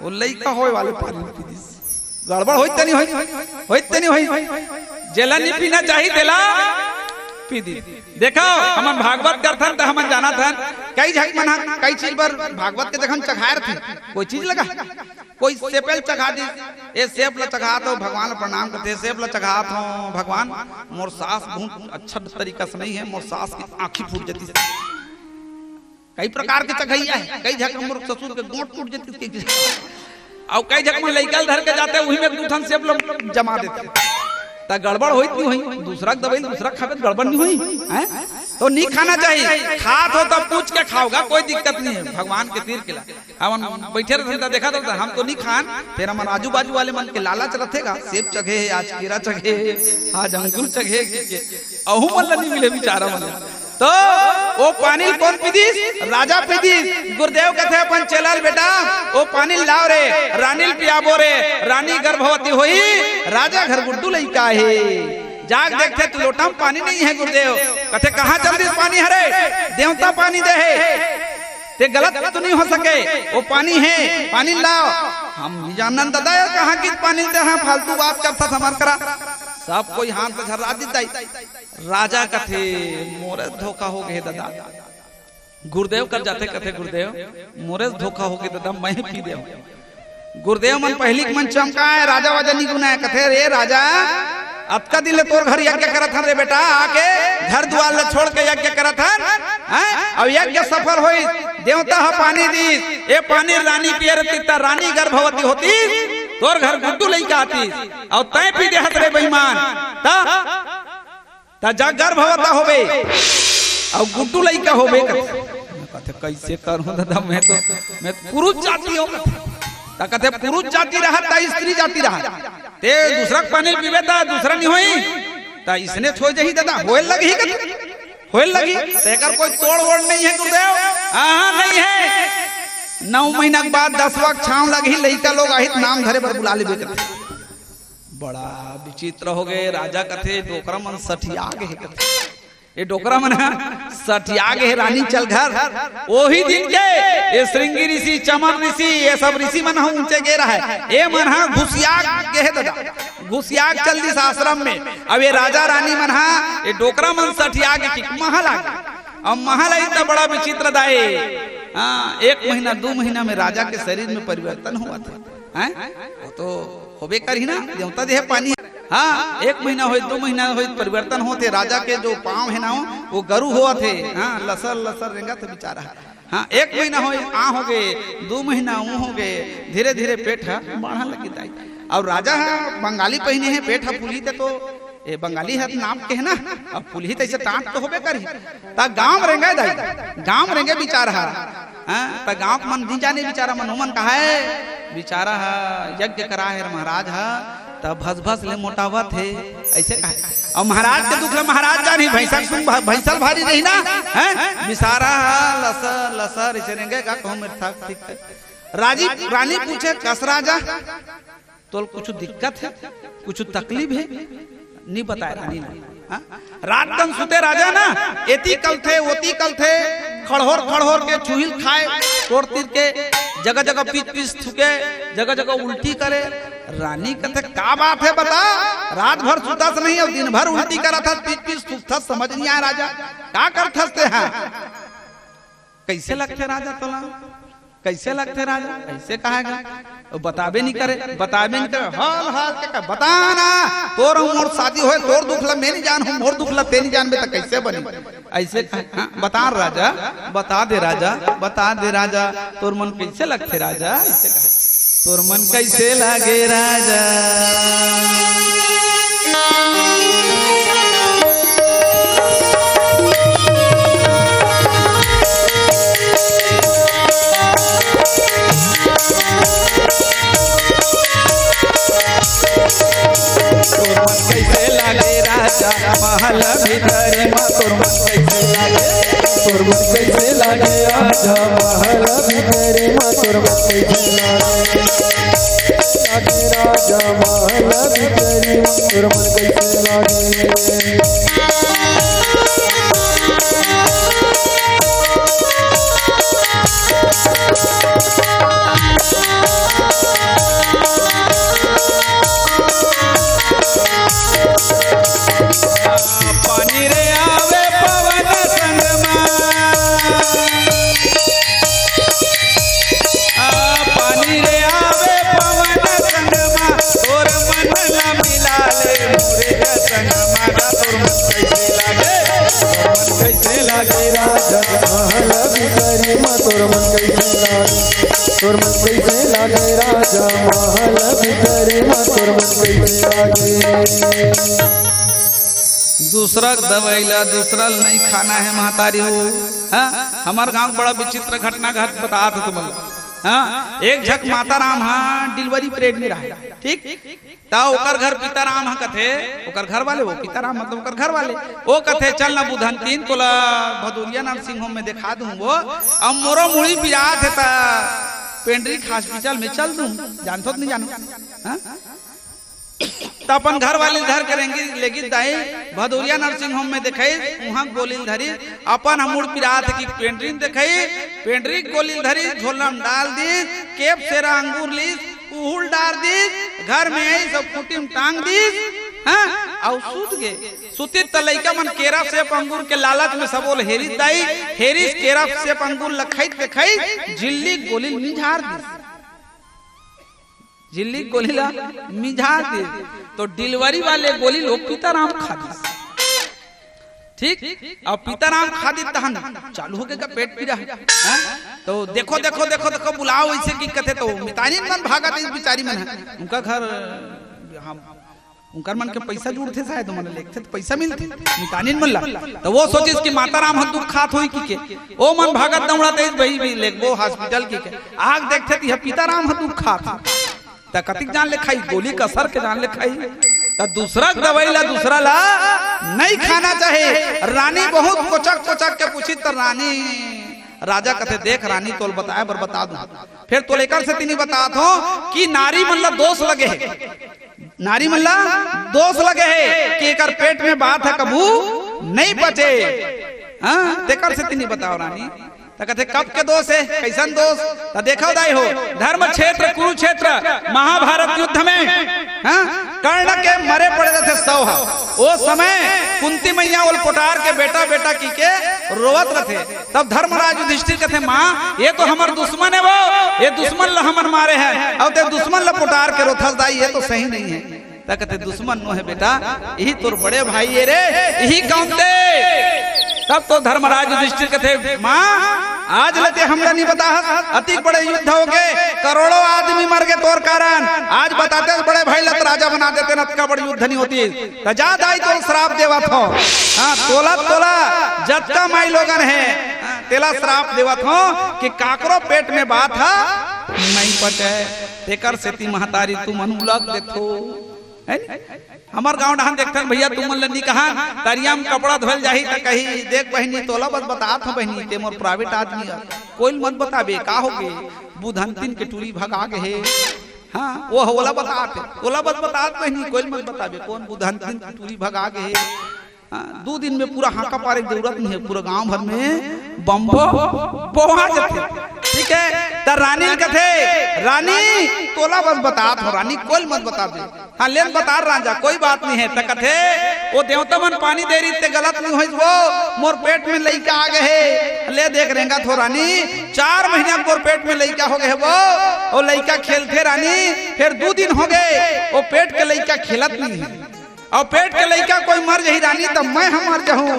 वो लइका होय वाले पानी ल पी दिस। गड़बड़ होइस त नहीं होइस? होइस त नहीं होइस? जेला नहीं पीना चाही तेला पी दिस। देखव, हमन भागवत करथन त हमन जानत हन, कई झक मन ह कई चीज बर भागवत के जगह चघाए रथन, कोई चीज लगा, कोई सेब ल चघा दिस, ए सेब ल चघात हंव, भगवान ल प्रणाम करथे, सेब ल चघात हंव, भगवान मोर सास बहुत अच्छा तरीका से नहीं हे, मोर सास के आँखी फूट जतिस। कई प्रकार के चघइया हे, कई झक मोर ससुर के गोंट टूट जतिस, कई झक, अउ कई झक मन लइका ल धर के जाथे, उही में दू ठन सेब ल जमा देथे। त गड़बड़ होइस नहीं होइस? दूसरा के दवई ल दूसरा खाबे त गड़बड़ नहीं होही, हैं? तो नहीं खाना चाही, खात हो त पूछ के खाव गा, कोई दिक्कत नहीं हे। भगवान के तीर के ला हमन बइठे रथन त देखत रथन, हम तो नहीं खान, फेर हमर आजू बाजू वाले मन के लालच रथे गा, सेब चघे हे, आज केरा चघे हे, आज अंगूर चघे हे, अहू मन ल नहीं मिले बिचारा मन ल। तो वो पानी ल कोन पी दिस? राजा पी दिस। गुरुदेव कथे अपन चेला ल, "बेटा, वो पानी ल लाव रे, रानी ल पियाबो रे, रानी गर्भवती होही, राजा घर गुड्डू लइका हे।" जाके देखथे त लोटा म पानी नहीं हे गुरुदेव। कथे, "कहाँ चल दिस पानी ह रे? देवता पानी दे हे।" ते गलत तो नहीं हो सके, वो पानी हे, पानी लाव। हम नहीं जानन दादा यार, कहाँ गिस पानी ल तेहा, फालतू बात करथस हमर करा। सब कोई हाथ ल झर्रा दिस दाई। राजा कथे, "मोरे धोखा हो गे दादा।" गुरुदेव कर जाथे, कथे, "गुरुदेव, मोरे धोखा हो गे दादा, मैं पी देव।" गुरुदेव मन पहिली के मन चमकाए, राजा वाजा नहीं गुनाए, कथे, "रे राजा, अतका दिन ले तोर घर यज्ञ करत हन रे बेटा, आके घर दुआर ल छोड़ के यज्ञ करत हन, हैं? अउ यज्ञ सफल होइस, देवता ह पानी दिस, ए पानी रानी पिए रतिस त रानी गर्भवती होतिस, तोर घर गुड्डू लइका आतिस, अउ तैं पी देहस रे बेईमान।" त त जा गर्भवती होबे, अउ गुड्डू लइका होबे कथे। कथे, "कइसे करहूं दादा, मैं तो, मैं पुरुष जाति हंव।" त कथे, "पुरुष जाति रहत त स्त्री जाति रहत, ते दूसरा के पानी पीबे त दूसरा नहीं होही, त इसने छोड़ जही दादा, होए लगही कथे, होए लगही, तेकर कोई तोड़ वोड़ नहीं हे गुरुदेव।" हाँ, हाँ, नहीं हे। नौ महीना के बाद दसवाँ के छांव लगही, लइका लोग आही त नाम धरे बर बुला लेबे कथे। बड़ा विचित्र हो गे। राजा कथे, "डोकरा मन सठिया गे हे," कथे। ये डोकरा मन ह सठिया गे हे रानी, चल घर। ओही दिन के ये श्रृंगी ऋषि, चमन ऋषि, ये सब ऋषि मन ह ऊंचे गे रहय, ये मन ह घुसिया गे हे दादा, घुसिया के चल दिस आश्रम में। अब ये राजा रानी मन ह, ये डोकरा मन सठिया गे कि महल आ गे। अब महल आई त बड़ा विचित्र दाई। हाँ, एक महीना दू महीना में राजा के शरीर में परिवर्तन होवत हे। हैं? वो तो होबे करही ना, देवता देह पानी। हाँ, एक महीना होय, दू महीना होय, परिवर्तन होत हे। राजा के जो पाँव हे ना, वो गरु होवत हे। हाँ, लसर लसर रेंगत हे बेचारा। हाँ, एक महीना होय, आ हो गे, दू महीना ऊ हो गे, धीरे धीरे पेट ह बाढ़ा लगी दाई। अउ राजा ह बंगाली पहिने हे, पेट ह फूलही त तो, ए बंगाली ह नाप के हे ना, अब फूलही त अइसे टांट तो होबे करही। त गांव रेंगे दाई, गांव रेंगे बिचारा ह। हाँ, त गांव के मन नी जाने बिचारा मन, ओमन कहय, बिचारा ह यज्ञ कराय हे महाराज ह, त भस भस ले मोटावत हे, अइसे कहय। अउ महाराज के दुख ल महाराज जानही, भैंसा के सुन, भैंसा ल भारी रही ना, हैं? बिचारा ह लसर लसर अइसे रेंगे, का कहूं मेर थक थिक। राजी, रानी पूछे, कस राजा? तोल कुछु दिक्कत हे, कुछु तकलीफ हे? नी बताय रानी ला। हाँ? रात कन सुते राजा ना, एती कलथे, ओती कलथे, खड़होर खड़होर के चुहिल खाय, तोर तीर के जगह जगह पीस पीस थूके, जगह जगह उल्टी करे। रानी कथे, का बात हे बता, रात भर सुतस नहीं अउ दिन भर उल्टी करत हस, पीस पीस थूकथस, समझ नहीं आय राजा, का करथस तेहा? कइसे लगथे राजा तोला? कइसे लगथे राजा? कइसे कहा गा? वो बताबे नहीं करे, बताबे नहीं करे। हाल हाल के कहा, बता ना, तोर अउ मोर शादी होय, तोर दुख ला मैं नहीं जानहूं, मोर दुख ला तैं नहीं जानबे त कइसे बनी? अइसे कहा, हाँ, बता राजा, बता दे राजा, बता दे राजा, तोर मन कइसे लगथे राजा? अइसे कहा, तोर मन कइसे लागे राजा? तोर मन कइसे लागे राजा महल भीतरी म? तोर मन कइसे लागे? तोर मन कइसे लागे राजा महल भीतरी म? तोर मन कइसे लागे? लागे राजा महल भीतरी म? तोर मन कइसे लागे? पानी रे आवे पवन संग मा, आ, पानी रे आवे पवन संग मा, तोर मन ला मिला ले मोरे संग मा। तोर मन कइसे लागे? तोर मन कइसे लागे राजा महल भीतरी म? तोर मन कइसे लागे? तोर मन कइसे लागे राजा महल भीतरी म? तोर मन कइसे लागे? दूसरा दवाई ला दूसरा ल नहीं खाना हे महतारी हो। हाँ? हमर गांव बड़ा विचित्र घटना घट बतात हे तुमन ला। हाँ? एक झक माता राम हा delivery pregnant रहे, ठीक? त ओकर घर पिता राम ह कथे, ओकर घर वाले, वो पिता राम मतलब ओकर घर वाले, वो कथे, "चल ना बुधन तीन तोला भदोरिया नर्सिंग होम में देखा दूं वो, अब मोरो मुड़ी पिरात हे त पेंड्रिक हॉस्पिटल में चल दूं, जानथो त नहीं जानो।" हाँ? त अपन घर वाले धर के रेंगी लेगी दाई भदोरिया नर्सिंग होम में देखाई, उहाँ गोली धरी, अपन ह मुड़ पिरात हे कि पेंड्रिक देखाई, पेंड्रिक गोली धरी, झोला में डाल दी, केप सेरा अंगूर ली, उहुल डार दिस, घर में आइस अउ खूंटी म टांग दिस, हाँ, अउ सूत गे। सुतिस त लइका मन केरा सेब अंगूर के लालच में सबो ल हेरिस दाई, हेरिस केरा सेब अंगूर ल खइत के खइत, झिल्ली गोली ल मिंझार दिस। झिल्ली गोली ल मिंझार दिस। तो delivery वाले गोली ल पिताराम खा दिस। ठीक? अब पिताराम खा दिस तहन चालू हो गे का पेट पीरा। हैं? तो देखो, देखो, देखो, देखो, बुलाओ अइसे कि कथे तो मितानिन मन भागत हे बिचारी मन ह। उनका घर, हम, उनकर मन के पइसा जुड़थे शायद, ओमन लेगथे त पइसा मिलथे मितानिन मन ला। त वो सोचिस कि माताराम ह दुख खात होही कहिके, ओ मन भागत दउड़त हे, "भई, भई, लेगबो हॉस्पिटल" कहिके। आके देखथे त इहाँ पिताराम ह दुख खात हे। त कतिक जान ले खाही, गोली कसर के जान ले खाही। त दूसरा दवाई ला दूसरा ला नहीं खाना चाही। रानी बहुत कोचक कोचक के पूछिस त रानी, राजा कथे, "देख रानी, तोल बताय बर बता दूं, फेर तोल एकर सेती नहीं बतात हों कि नारी मन ला दोष लगे हे, नारी मन ला दोष लगे हे कि एकर पेट में बात हे, कभू नहीं पचे। हाँ, तेकर सेती नहीं बताओ रानी। त कथे, "कब के दोष हे? कइसन दोष?" त देखव दाई हो, धर्म क्षेत्र कुरुक्षेत्र महाभारत युद्ध में, हाँ, कर्ण के मरे पड़े रथे सौ ह। ओ समय कुंती मैया ओल पोटार के बेटा बेटा कहिके रोवत रथे। तब धर्मराज युधिष्ठिर कथे, "माँ, ये तो हमर दुश्मन हे वो, ये दुश्मन ल हमन मारे हन, अउ ते दुश्मन ल पोटार के रोथस दाई, ये तो सही नहीं हे।" त कथे, "दुश्मन नो हे बेटा, इही तोर बड़े भाई ए रे, इही कौन ते?" तब तो धर्मराज युधिष्ठिर कथे, "माँ, आज ले ते हमला नहीं बताहस, अतिक बड़े युद्ध होगे, करोड़ों आदमी मर गे तोर कारण, आज बताते बड़े भाई ल त राजा बना देते न, अतका बड़ युद्ध नहीं होतिस। त जा दाई तोला श्राप देवत हों, हाँ, तोला, तोला जतका माई लोगन हे, हाँ, तेला श्राप देवत हों कि काकरो पेट में बात ह नहीं पचे, तेकर सेती महतारी तुमन उलग देथो।" हे नी? हमर गांव डहान देखथन भैया, तुमन ल नी कहन, तरिया म कपड़ा धोल जाही त कही, "देख बहिनी, तोला बस बतात हों बहिनी, ते मोर private आदमी हे, कोई ल मत बताबे।" का होगे? बुधंतिन के टूरी भगा गे हे। हाँ, ओ ह ओला बतात हे, ओला बस बतात बहिनी, कोई ल मत बताबे, कोन बुधंतिन के टूरी भगा गे हे। हाँ, दू दिन में पूरा हांका पारे के जरूरत नहीं हे, पूरा गांव भर में बम्बो बोहा जाथे। ठीक हे, त रानी ल कथे, "रानी, तोला बस बतात हों रानी, कोई ल मत बताबे।" "हाँ, ले न बता राजा, कोई बात नहीं हे।" त कथे, "ओ देवता मन पानी दे रहिस ते गलत नहीं होइस वो, मोर पेट में लइका आ गे हे, ले देख रेंगत हों रानी, चार महीना के मोर पेट में लइका हो गे हे वो, ओ लइका खेलथे रानी, फेर दू दिन होगे, ओ पेट के लइका खेलत नहीं हे।" अउ पेट के लइका कोई मर जाही रानी, त मैं ह मर जाहूं,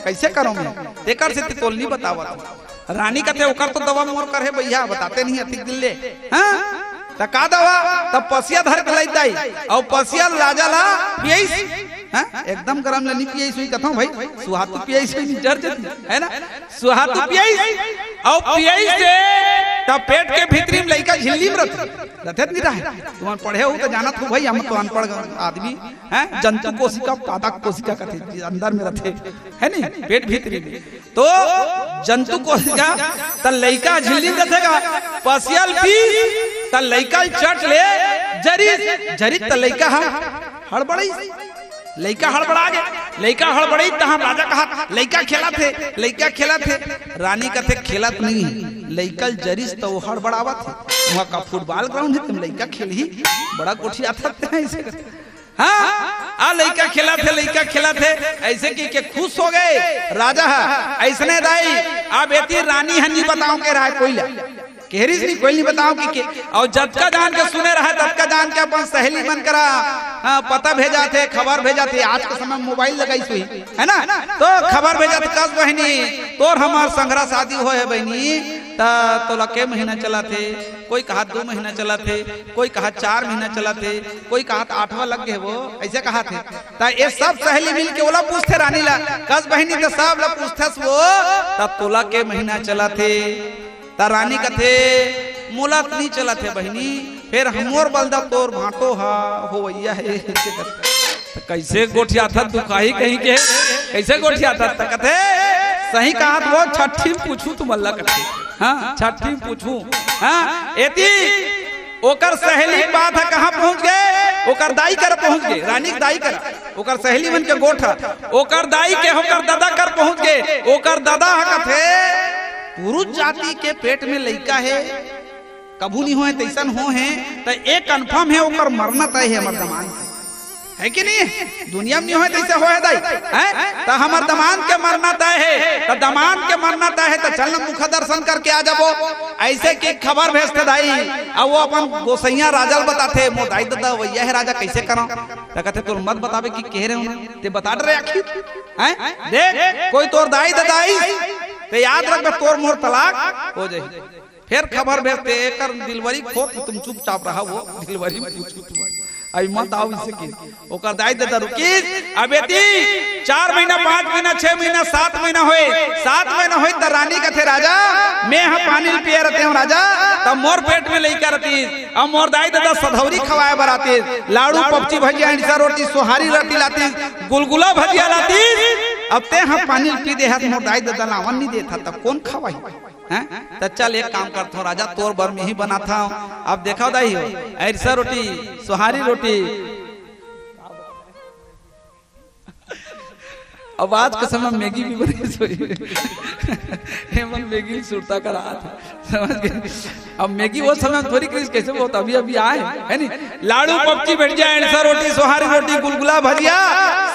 कइसे करंव मैं? तेकर सेती तोला नी बतावत हों। रानी कथे, "ओकर तो दवा मोर कर हे भैया, बताते नहीं अतिक दिन ले।" हाँ? त का दवा? त पसिया धर के लइस दाई, अउ पसिया राजा ला पियइस। हाँ? एकदम गरम ले नी पियइस होही कथंव भाई, सुहातू पियइस होही, जर जती, हे ना? सुहातू पियइस, अउ पियइस हे, त पेट के भीतरी में लइका झिल्ली में रथे, रथे त नहीं रहे? तुमन पढ़े हो त जानत हो भाई, हम तो अनपढ़ आदमी। हैं? जंतु कोशिका, पादप कोशिका कथे, अंदर में रथे, हे नी? पेट भीतरी में। तो जंतु कोशिका, त लइका झिल्ली में रथे गा, पसिया ल पीस, त लइका ल चट ले, जरिस, जरिस त लइका ह हड़बड़ाइस। लइका हड़बड़ा गे, लइका हड़बड़ाइस, तहां राजा कहत, "लइका खेलत हे, लइका खेलत हे।" रानी कथे, "खेलत नहीं हे, लइका ल जरिस त ओ हड़बड़ावत हे। उहां का football ground हे, तेमा लइका खेलही, बड़ा गोठियाथस तें," अइसे कथे। हाँ, आ लइका खेलत हे, लइका खेलत हे, अइसे कहिके खुश हो गे राजा ह। अइसने दाई, अब एती रानी ह नी बतावंव के रहे कोई ला, कहे रिहिस नी कोई ल नी बतावंव कहिके। अउ जतका जान के सुने रहे, ततका जान के अपन सहेली मन करा, हाँ, पता भेजाथे, खबर भेजाथे। आज के समय mobile लगाइस होही, हे ना? तो खबर भेजाथे, "कस बहिनी, तोर हमर संघरा शादी होय हे बहिनी, त तोला के महीना चलत हे?" कोई कहत दू महीना चलत हे, कोई कहत चार महीना चलत हे, कोई कहत आठवां लग गे हे वो, अइसे कहत हे। त ए सब सहेली मिल के ओला पूछथे रानी ला, "कस बहिनी, त सब ला पूछथस वो, त तोला के महीना चलत हे?" त रानी कथे, "मोला त नी चलत हे बहिनी, फेर हमर बलदा तोर भांटो ह होवइया हे।" कइसे गोठियाथस दुखाही कहिके, कइसे गोठियाथस? त कथे, "सही कहत हो, छट्ठी म पूछहूं तुमन ला," कथे। हाँ, छट्ठी म पूछहूं। हाँ, एती ओकर सहेली के बात ह कहां पहुंच गे? ओकर दाई करा पहुंच गे, रानी के दाई करा। ओकर सहेली मन के गोठ ह, ओकर दाई के, ओकर ददा करा पहुंच गे। ओकर ददा ह कथे, "पुरुष जाति के पेट में लइका हे, कभू नी होय, तइसन होय हे, त ए confirm हे, ओकर मरना तय हे हमर दमांद के।" हे कि नहीं? दुनिया म नी होय तइसे होय हे दाई, हैं? त हमर दमांद के मरना तय हे, त दमांद के मरना तय हे, त चल न मुख दर्शन करके आ जाबो। अइसे कहिके खबर भेजथे दाई, अउ ओ अपन गोसइया राजा ल बताथे, "मोर दाई ददा अवइया हे राजा, कइसे करंव?" त कथे, "तोला मत बताबे कहिके कहे रहेंव ना, तें बता डरे आखिर, हैं? देख, कोई तोर दाई ददा आइस, त याद रखबे, तोर मोर तलाक हो जाही।" फेर खबर भेजथे, "एकर दिलवरी खोत, तुम चुपचाप रहा, वो दिलवरी पूछहूं तुमन, अभी मत आओ अइसे कहिके।" ओकर दाई ददा रुकिस, अब एती चार महीना, पांच महीना, छह महीना, सात महीना होय, सात महीना होय त रानी कथे, "राजा, मैं ह पानी ल पिये रहतेंव राजा, त मोर पेट में लइका रहतिस, अब मोर दाई ददा सधौरी खवाय बर आतिस, लाड़ू, पपची, भजिया, इंडसा रोटी, सोहारी रोटी लातिस, गुलगुला भजिया लातिस, अब तें ह पानी ल पी दे हस, मोर दाई ददा लावन नी देत ह, तब कोन खवाही?" हैं? त चल एक काम करथंव राजा, तोर बर मेंही बनाथंव। अब देखव दाई हो, अइरसा रोटी, सोहारी रोटी, अब आज के समय मैगी भी बने सोई। हे मन मैगी ल सुरता करा था, समझ गए? अब मैगी वो समय थोड़ी करिस, कैसे वो तो अभी अभी आए, है नी? लाडू, पपकी, भेट जाए, एंडसा रोटी, सोहारी रोटी, गुलगुला, भजिया,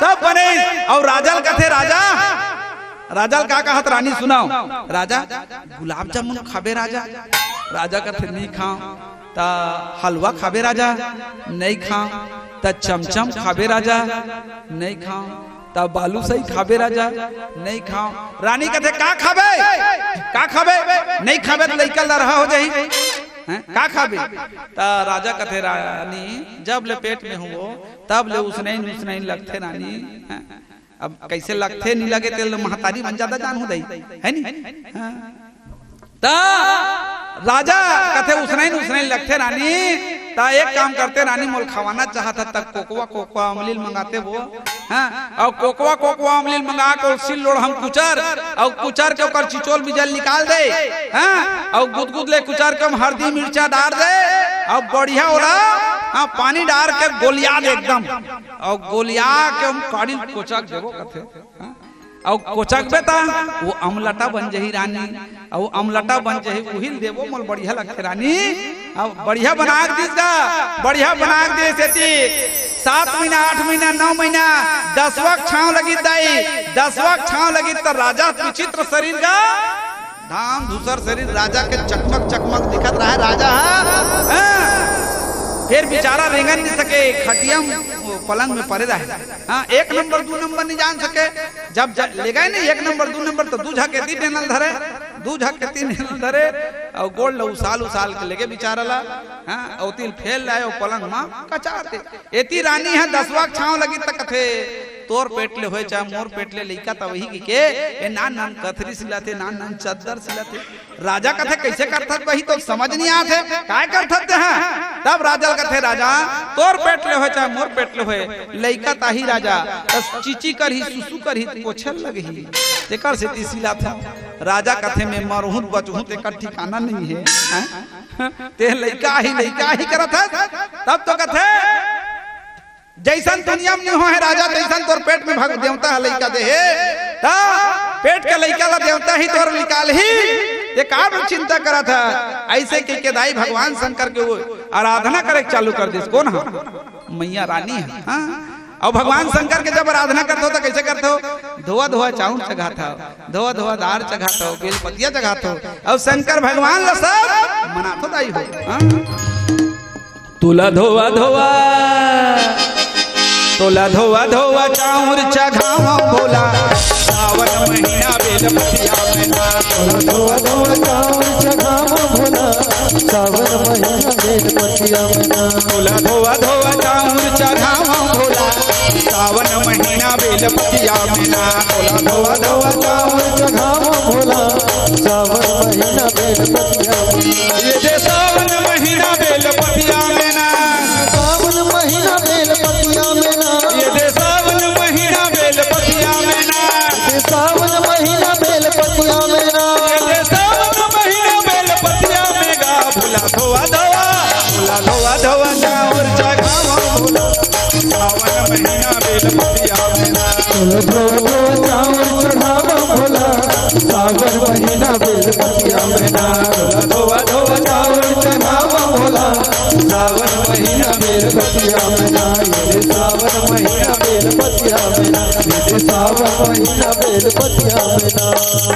सब बने। अउ राजा ल कथे, राजा, राजा ल का कहत, रानी सुनाओ, राजा, गुलाब जामुन खाबे राजा? राजा कथे, नहीं खाओ। त हलवा खाबे राजा? नहीं खाओ। त चमचम खाबे राजा? नहीं खाओ। त बालूशाही खाबे राजा? नहीं खाओ। रानी कथे, का खाबे? का खाबे? नहीं खाबे त लइका लरहा हो जाही। हैं? का खाबे? त राजा कथे, रानी, जब ले पेट में हूँ, तब ले उसनइन उसनइन लगथे रानी। हैं? अब कैसे लगथे, नी लगे, तेल महतारी मन ज्यादा जानहू दई, है नी? हाँ। त राजा कथे, उसनइन उसनइन लगथे रानी। त एक काम करते रानी, मोल खवाना चाहत ह, त कोकवा कोकवा अमलील मंगाते वो। हाँ, अउ कोकवा कोकवा अमलील मंगा के ओल सिल लोढ़हूँ कुचर, अउ कुचर के ओकर चिचोल बिजल निकाल दे। हाँ, अउ गुदगुद ले कुचर के हम हरदी मिर्चा डार दे, अउ बढ़िया ओला, हाँ, पानी डार के गोलिया दे एकदम। अउ गोलिया के हम काड़ी ल कोचक देबो कथे। हाँ? अउ कोचकबे त वो अमलटा बन जही रानी, अउ अमलटा बन जही, उही ल देबो, मोल बढ़िया लगथे रानी। अउ बढ़िया बना के दिस गा, बढ़िया बना के दिस। एती सात महीना, आठ महीना, नौ महीना, दसवा के छांव लगिस दाई, दसवा के छांव लगिस त राजा विचित्र शरीर गा, धाम धूसर शरीर, राजा के चकमक चकमक दिखत रहे राजा ह। हाँ। फेर बिचारा रेंगन नहीं सके, खटिया म, पलंग में परे रहे। हाँ, एक नंबर, दू नंबर नहीं जान सके। जब ज-, ले गए नहीं एक नंबर, दू नंबर, त दू झकेती डेनल धरे, दू झकेती डेनल धरे, अउ गोड़ ल उसाल उसाल के लेगे बिचारा ला। हाँ, अउ तिल फेल लाए, अउ पलंग मा कचार दे। एती रानी ह दसवा के छांव लगिस त कथे, तोर पेट ले होय चाहे मोर पेट ले लइका, त वही के, ए नान नान कथरी सिलाथे, नान नान चद्दर सिलाथे। राजा कथे, कैसे करथस बही, तो समझ नहीं आथे, काय करथस ते ह? तब राजा ल कथे, राजा, तोर पेट ले होय चाहे मोर पेट ले होय, लइका ताही राजा, त चीची करही, सुसु करही, पोछे लगही, तेकर सेती सिलाथंव। राजा कथे, मैं मरहूं त बचहूं, तेकर ठिकाना नहीं हे। हैं? ते लइका ही, लइका ही करथस। तब तो कथे, जैसन दुनिया में नहीं होहे राजा, तैसन तोर पेट में भग देवता ह लइका दे हे। त पेट के लइका ला देवता ही तोर निकालही, ते का चिंता करत ह? ऐसे कहिके दाई भगवान शंकर के वो आराधना करे के चालू कर दिस। कोन ह? मैया रानी ह। हाँ? अउ भगवान शंकर के जब आराधना करथो त कैसे करथो? धोवा धोवा चाउर चघाथो, धोवा धोवा दार चघाथो, बेलपतिया चघाथो, अउ शंकर भगवान ला सब मनाथो दाई हो। हाँ? तोला धोवा धोवा, तोला धोवा धोवा चाउर चघावंव भोला, सावन महीना बेलपतिया में ना। तोला धोवा धोवा चाउर चघावंव भोला, सावन महीना बेलपतिया में ना। तोला धोवा धोवा चाउर चघावंव भोला, सावन महीना बेलपतिया में ना। तोला धोवा धोवा चाउर चघावंव भोला, सावन महीना बेलपतिया में। ये दे सावन महीना बेलपतिया में ना। सावन महीना बेलपतिया में ना। ये दे सावन महीना बेलपतिया में ना। ये दे सावन महीना बेलपतिया में ना। ये दे सावन महीना बेलपतिया में गा। भोला धोवा धोवा, भोला धोवा धोवा चाउर चघावंव भोला, सावन महीना बेलपतिया में ना। भोला धोवा धोवा चाउर चघावंव भोला, सावन महीना बेलपतिया में ना। भोला धोवा धोवा चाउर चघावंव भोला, सावन महीना बेलपतिया में ना। ये दे सावन महीना बेलपतिया में ना। ये दे सावन महीना बेलपतिया में ना।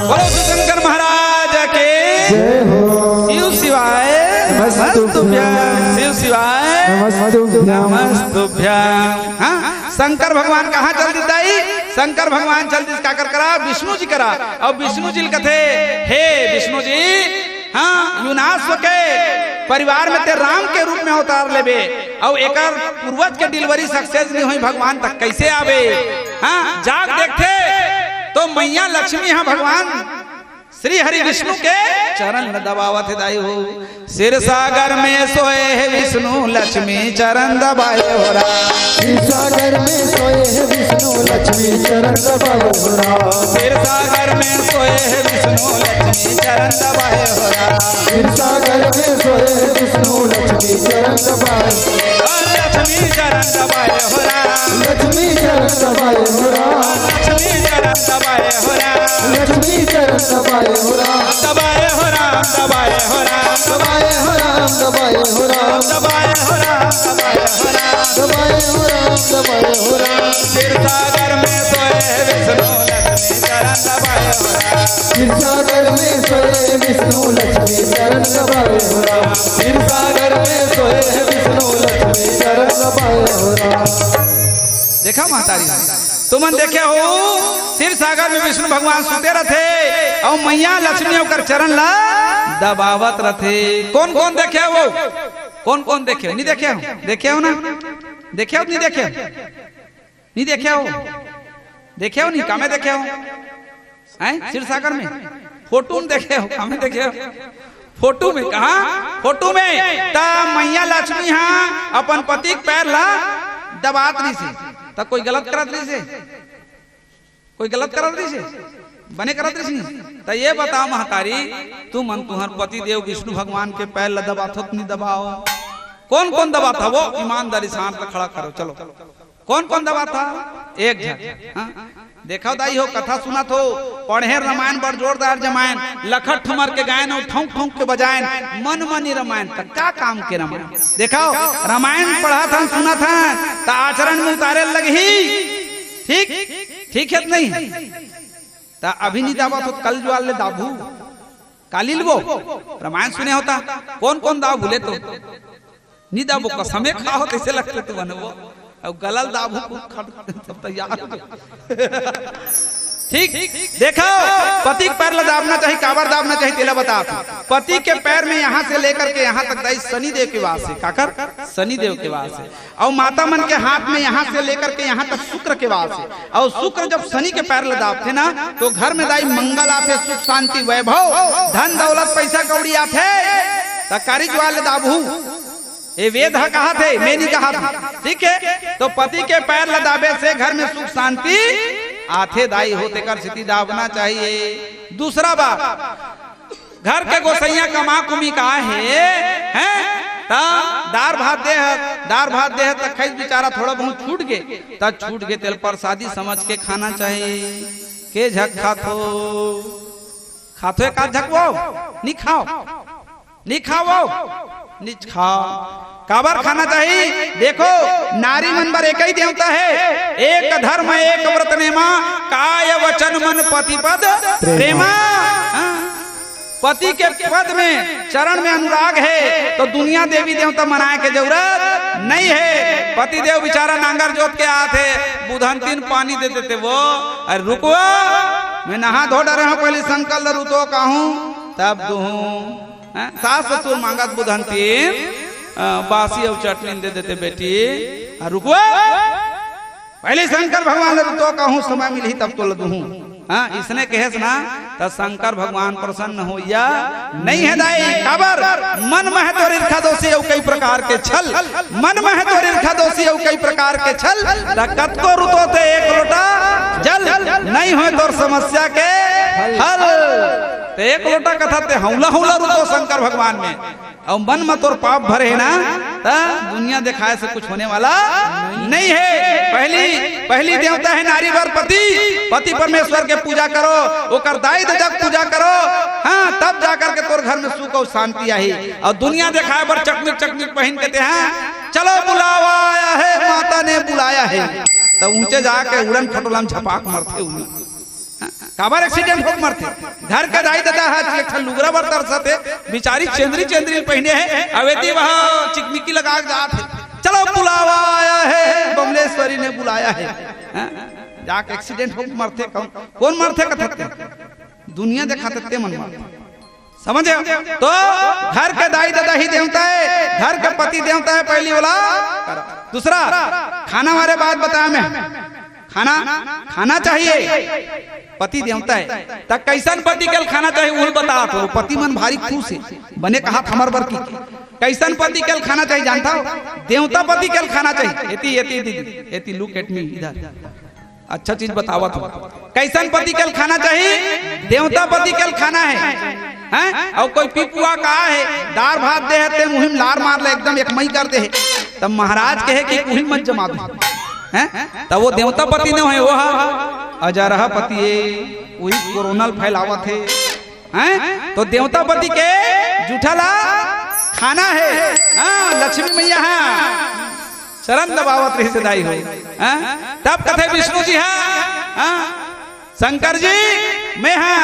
बोलो शंकर महाराज के। जय हो। शिव शिवाय नमस्तुभ्यं। नमस्तुभ्यं। शिव शिवाय नमस्तुभ्यं। नमस्तुभ्यं। हाँ, शंकर भगवान कहाँ चल दिस दाई? शंकर भगवान चल दिस काकर करा? विष्णु जी करा। अउ विष्णु जी ल कथे, हे विष्णु जी, हाँ, युनाश्व के परिवार में ते राम के रूप में अवतार लेबे, अउ एकर पूर्वज के delivery success नहीं होई भगवान, त कैसे आबे? हाँ, जाग देखथे तो मैया लक्ष्मी ह भगवान श्री हरि विष्णु के चरण ल दबावत हे दाई हो। क्षीर सागर में सोए हे विष्णु, लक्ष्मी चरण दबाए हो राम। क्षीर सागर में सोए हे विष्णु, लक्ष्मी चरण दबाए हो राम। क्षीर सागर में सोए हे विष्णु, लक्ष्मी चरण दबाए हो राम। क्षीर सागर में सोए हे विष्णु, लक्ष्मी चरण दबाए। लक्ष्मी चरण दबाए हो राम। लक्ष्मी चरण दबाए हो राम। लक्ष्मी चरण दबाए हो राम, दबाए हो राम, दबाए हो राम, दबाए हो राम, दबाए हो राम। क्षीर सागर में सोए विष्णु लक्ष्मी चरण दबाए हो राम। क्षीर सागर में सोए विष्णु लक्ष्मी चरण दबाए हो राम। क्षीर सागर में सोए विष्णु लक्ष्मी चरण दबाए हो राम। देखा महतारी, तुमन देखे हो, क्षीर सागर में विष्णु भगवान सुते रथे अउ मैया लक्ष्मी ओकर चरण ला दबावत रथे। कोन कोन देखे हो? कोन कोन देखे हो? नहीं देखे हो? देखे हो ना? देखे हो नहीं देखे हो? नहीं देखे हो? देखे हो नहीं? कामे देखे हो? हैं? क्षीर सागर में? फोटो में देखे हो? कामे देखे हो? फोटो में। कहा? फोटो में। त मैया लक्ष्मी हा अपन पति के पैर ला दबात रहिसे, त कोई गलत करत रहिसे? कोई गलत करत रहिसे? बने करत रहिसे नहीं? त ये बता महतारी, तुमन तुंहर पति देव विष्णु भगवान के पैर ला दबात हो त नहीं दबाओ? कोन कोन दबात हो? वो ईमानदारी से हाथ ला खड़ा करो, चलो। कोन कोन दबात हो? एक झन। हाँ? देखो दाई हो, कथा सुनत हो, पढ़े रामायण बड़ जोरदार जमायन, लखत ठुमर के गायन अउ ठौंक ठौंक के बजायन, मन मानी रामायण, त का काम के रामायण? देखो, रामायण पढ़त हन, सुनत हन, त आचरण में उतारे लगही। ठीक? ठीक हे त नहीं? त अभी नहीं दाबत हो, कल जुआल ले दाबू। काली लेबो? रामायण सुने हो त कोन कोन दाबू ले तो? नहीं दाबू, कसमे खाओ, कैसे लगते तू बनबो? अब गलल दाबू, कुछ खट, सब तैयार हो गए। ठीक, देखो, पति के पैर ला दाबना चाहिए, काबर दाबना चाहिए, तेला बता। पति के पैर में यहाँ से लेकर के यहाँ तक दाई शनि देव के वास है, काकर? शनि देव के वास है। अउ माता मन के हाथ में यहाँ से लेकर के यहाँ तक शुक्र के वास है। अउ शुक्र जब शनि के पैर ला दाबथे ना, तो घर में दाई मंगल आथे, सुख शांति वैभव, धन दौलत पैसा कौड़ी आथे। त काली जुआल ले दाबू, ये वेद ह कहाथे, मैं नहीं कहाथे। ठीक है, तो पति के पैर ला दाबे से घर में सुख शांति आथे दाई हो, तेकर सेती दाबना चाहिए। दूसरा बात, घर के गोसैया कमा कुमी का हे, हैं? त दार भात दे हस, दार भात दे हस, त खइस बिचारा थोड़ा बहुत छूट गे, त छूट गे तेल प्रसादी समझ के खाना चाहिए। के झक खाथो? खाथो एक आध झक वो? नहीं खाओ, नहीं खाओ, नहीं खाओ। काबर खाना चाहिए? देखो, नारी मन बर एक ही देवता है, एक धर्म एक व्रत नेमा, काय वचन मन पति पद प्रेमा। हाँ? पति के पद में, चरण में अनुराग है, तो दुनिया देवी देवता मनाए के जरूरत नहीं है। पति देव बिचारा नांगर जोत के आथे, बुधंतिन पानी दे देते वो, अरे रुकवा, मैं नहा धो डरे हूँ, पहले शंकर ल रुतो कहूँ, तब दूहूँ। हैं? सास ससुर मांगत बुधंतिन, अ, बासी अउ चटनी दे देते बेटी, आ, रुकवा, पहले शंकर भगवान ल तो कहूँ, समय मिलही तब तो ल दूहूँ। हाँ, इसने कहेस ना, त शंकर भगवान प्रसन्न होइया नहीं है दाई। काबर? मन मह तोर ईर्खा दोषी अउ कई प्रकार के छल, मन मह तोर ईर्खा दोषी अउ कई प्रकार के छल, त कतको रुतो ते एक लोटा जल, नहीं होय तोर समस्या के हल। ते एक लोटा कथा ते हौला हौला रुतो शंकर भगवान में। अउ मन म तोर पाप भरे हे ना, त दुनिया दिखाए से कुछ होने वाला नहीं है। पहली, पहली देवता है नारी बर पति। पति परमेश्वर के पूजा करो, ओकर दाई ददा के पूजा करो, हाँ, तब जाकर के तोर घर में सुख अउ शांति आही। अउ दुनिया दिखाए बर चकमिक चकमिक पहिन के ते, हाँ, चलो बुलावा आया है, माता ने बुलाया है, त ऊंचे जाके उड़न खटोला म झपाक मरथे उनी। काबर एक्सीडेंट होके मरथे? घर के दाई ददा ह एक ठन लुगरा बर तरसत हे, बिचारी चेंदरी चेंदरी पहिने हे, अवेती वह चिकमिकी लगा के जात हे, चलो बुलावा आया है, बमलेश्वरी ने बुलाया है। हाँ? जाके एक्सीडेंट होके मरथे, कौन, कौन मरथे कथत हे? दुनिया दिखाथे ते मन मरथे। समझे? तो घर के दाई ददा ही देवता है, घर के पति देवता है, पहली वाला। दूसरा, खाना वाले बात बताया मैं, खाना खाना चाहिए, पति देवता है। त कैसन पति के खाना चाहिए, उल बता। तो पति मन भारी खुश है, बने कहा हमर बर की, कैसन पति के खाना चाहिए जानता हो? देवता पति के खाना चाहिए। एती, एती दीदी, एती, look at me, इधर। अच्छा चीज बतावत हो। कैसन पति के खाना चाहिए? देवता पति के खाना है, हैं? अउ कोई पिपुआ का है, दार भात दे हे ते मुहिम लार मार ले, एकदम एक मई कर दे हे। तब महाराज कहे कि उही मत जमा दो, हैं? तब वो देवता पति न होय, वो हा अजरहा पति है, वही कोरोना फैलावत है। हैं? तो देवता पति के जूठा ला खाना हे, हाँ, लक्ष्मी मैया, हाँ, चरण दबावत रहिस हे दाई हो, हाँ, तब कथे विष्णु जी, हाँ, हाँ, शंकर जी, मैं हा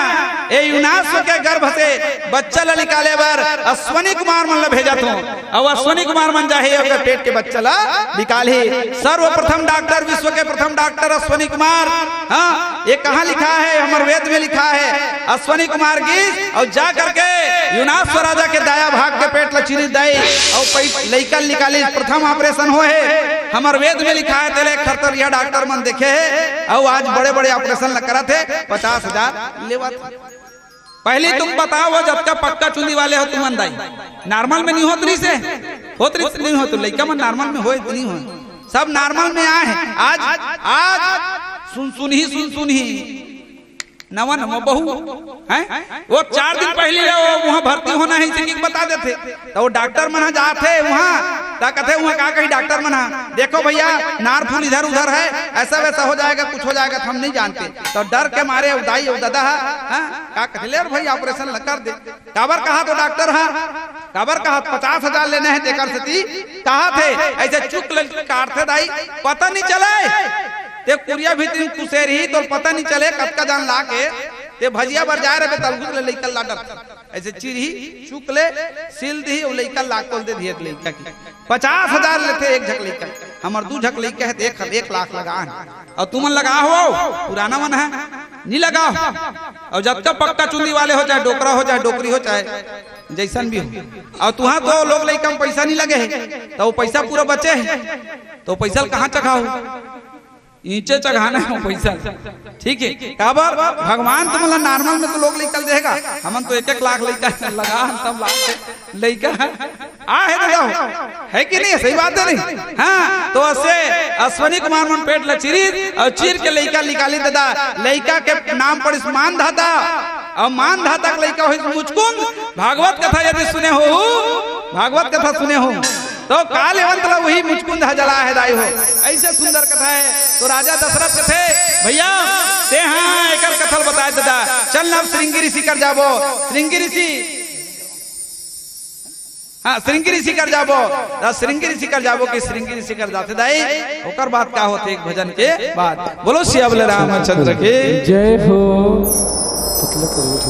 ए यूनाश्व के गर्भ से बच्चा ला निकाले बर अश्वनी कुमार मन ला भेजत हूँ। अउ अश्वनी कुमार मन जाही ओकर पेट के बच्चा ला निकालही। सर्वप्रथम डॉक्टर, विश्व के प्रथम डॉक्टर अश्वनी कुमार। हाँ, ये कहाँ लिखा है? हमर वेद में लिखा है। अश्वनी कुमार गिस अउ जा करके यूनाश्व राजा के दाया भाग के पेट ला चीरिस दाई अउ पै-, लइका निकालिस। प्रथम ऑपरेशन होहे, हमर वेद में लिखा है। तेला एक थरथरिया डॉक्टर मन देखे हे अउ आज बड़े-बड़े ऑपरेशन ला करत हे, पचास हजार लेवत हे। पहली तुम बताओ, वो जतका पक्का चुंदी वाले हो तुमन दाई, नॉर्मल में नहीं होत रहिस हे, होत रहिस हे, नहीं होत, लइका मन नॉर्मल में होय तो नहीं होय, सब नॉर्मल में आए हैं। आज, आज सुनसुनही, सुनसुनही नवा नवा बहू, हैं? वो चार दिन पहली ले वो वहाँ भर्ती होना है, इसी की बता देथे। तो वो डॉक्टर मन ह जाथे वहाँ, त कथे वहाँ का कही डॉक्टर मन ह, "देखो भैया, नार फूल इधर उधर है, ऐसा वैसा हो जाएगा, कुछ हो जाएगा, तो हम नहीं जानते।" तो डर के मारे वो दाई, वो दादा ह, हाँ, का कथे, "ले रे भैया, ऑपरेशन ल कर दे।" काबर कहा तो डॉक्टर ह, काबर कहा पचास हजार लेने हैं, तेकर सेती कहा थे, ऐसे चुक ले काटथे दाई, पता नहीं चले। ते कुरिया भीतरी कुसेर ही, तोर पता नहीं चले, कतका जान ला के, ते भजिया बर जाए रहे, तलगुत ले लइका ला डर। ऐसे चिरही, चुक ले, सिल दिही, अउ लइका ला कोल दे दिही एक लइका की। पचास हजार लेथे एक झक लइका, हमर दू झक लइका है, त एक, एक लाख लगा है। अउ तुमन लगा हो, पुराना मन है, नी लगा हो। अउ जतका पक्का चुंदी वाले हो, चाहे डोकरा हो, चाहे डोकरी हो, चाहे जैसन भी हो, अउ तुहाँ तो लोग लइका में पैसा नी लगे है, तो वो पैसा पूरा बचे है, तो पैसा ल कहाँ चघाहू? ईंचे चघाना है वो पैसा। ठीक है, काबर भगवान तुमन ला नॉर्मल में तो लोग लइका ल देगा, हमन तो एक एक लाख लइका लगा, हम सब लाख से लइका है। आ है दादा हो, है कि नहीं? सही बात है नहीं? हाँ, तो असे अश्वनी कुमार मन पेट ला चिरिस अउ चीर के लइका निकालिस दादा। लइका के नाम पड़िस मानधाता, अउ मानधाता के लइका होइस मुचकुंद। भागवत कथा यदि सुने हो, भागवत कथा सुने हो, तो काल एवंत ला वही मुचकुंद ह जला है दाई हो। ऐसे सुंदर कथा है। तो राजा दशरथ कथे, "भैया, ते हाँ एकर कथा ल बताए दादा, चल ना अब श्रृंगी ऋषि कर जाबो।" श्रृंगी ऋषि, हाँ, श्रृंगी ऋषि कर जाबो, त श्रृंगी ऋषि कर जाबो कि श्रृंगी ऋषि कर जाथे दाई। ओकर बाद का होथे एक भजन के बाद। बोलो सियावर रामचंद्र की। जय हो। पतले करो।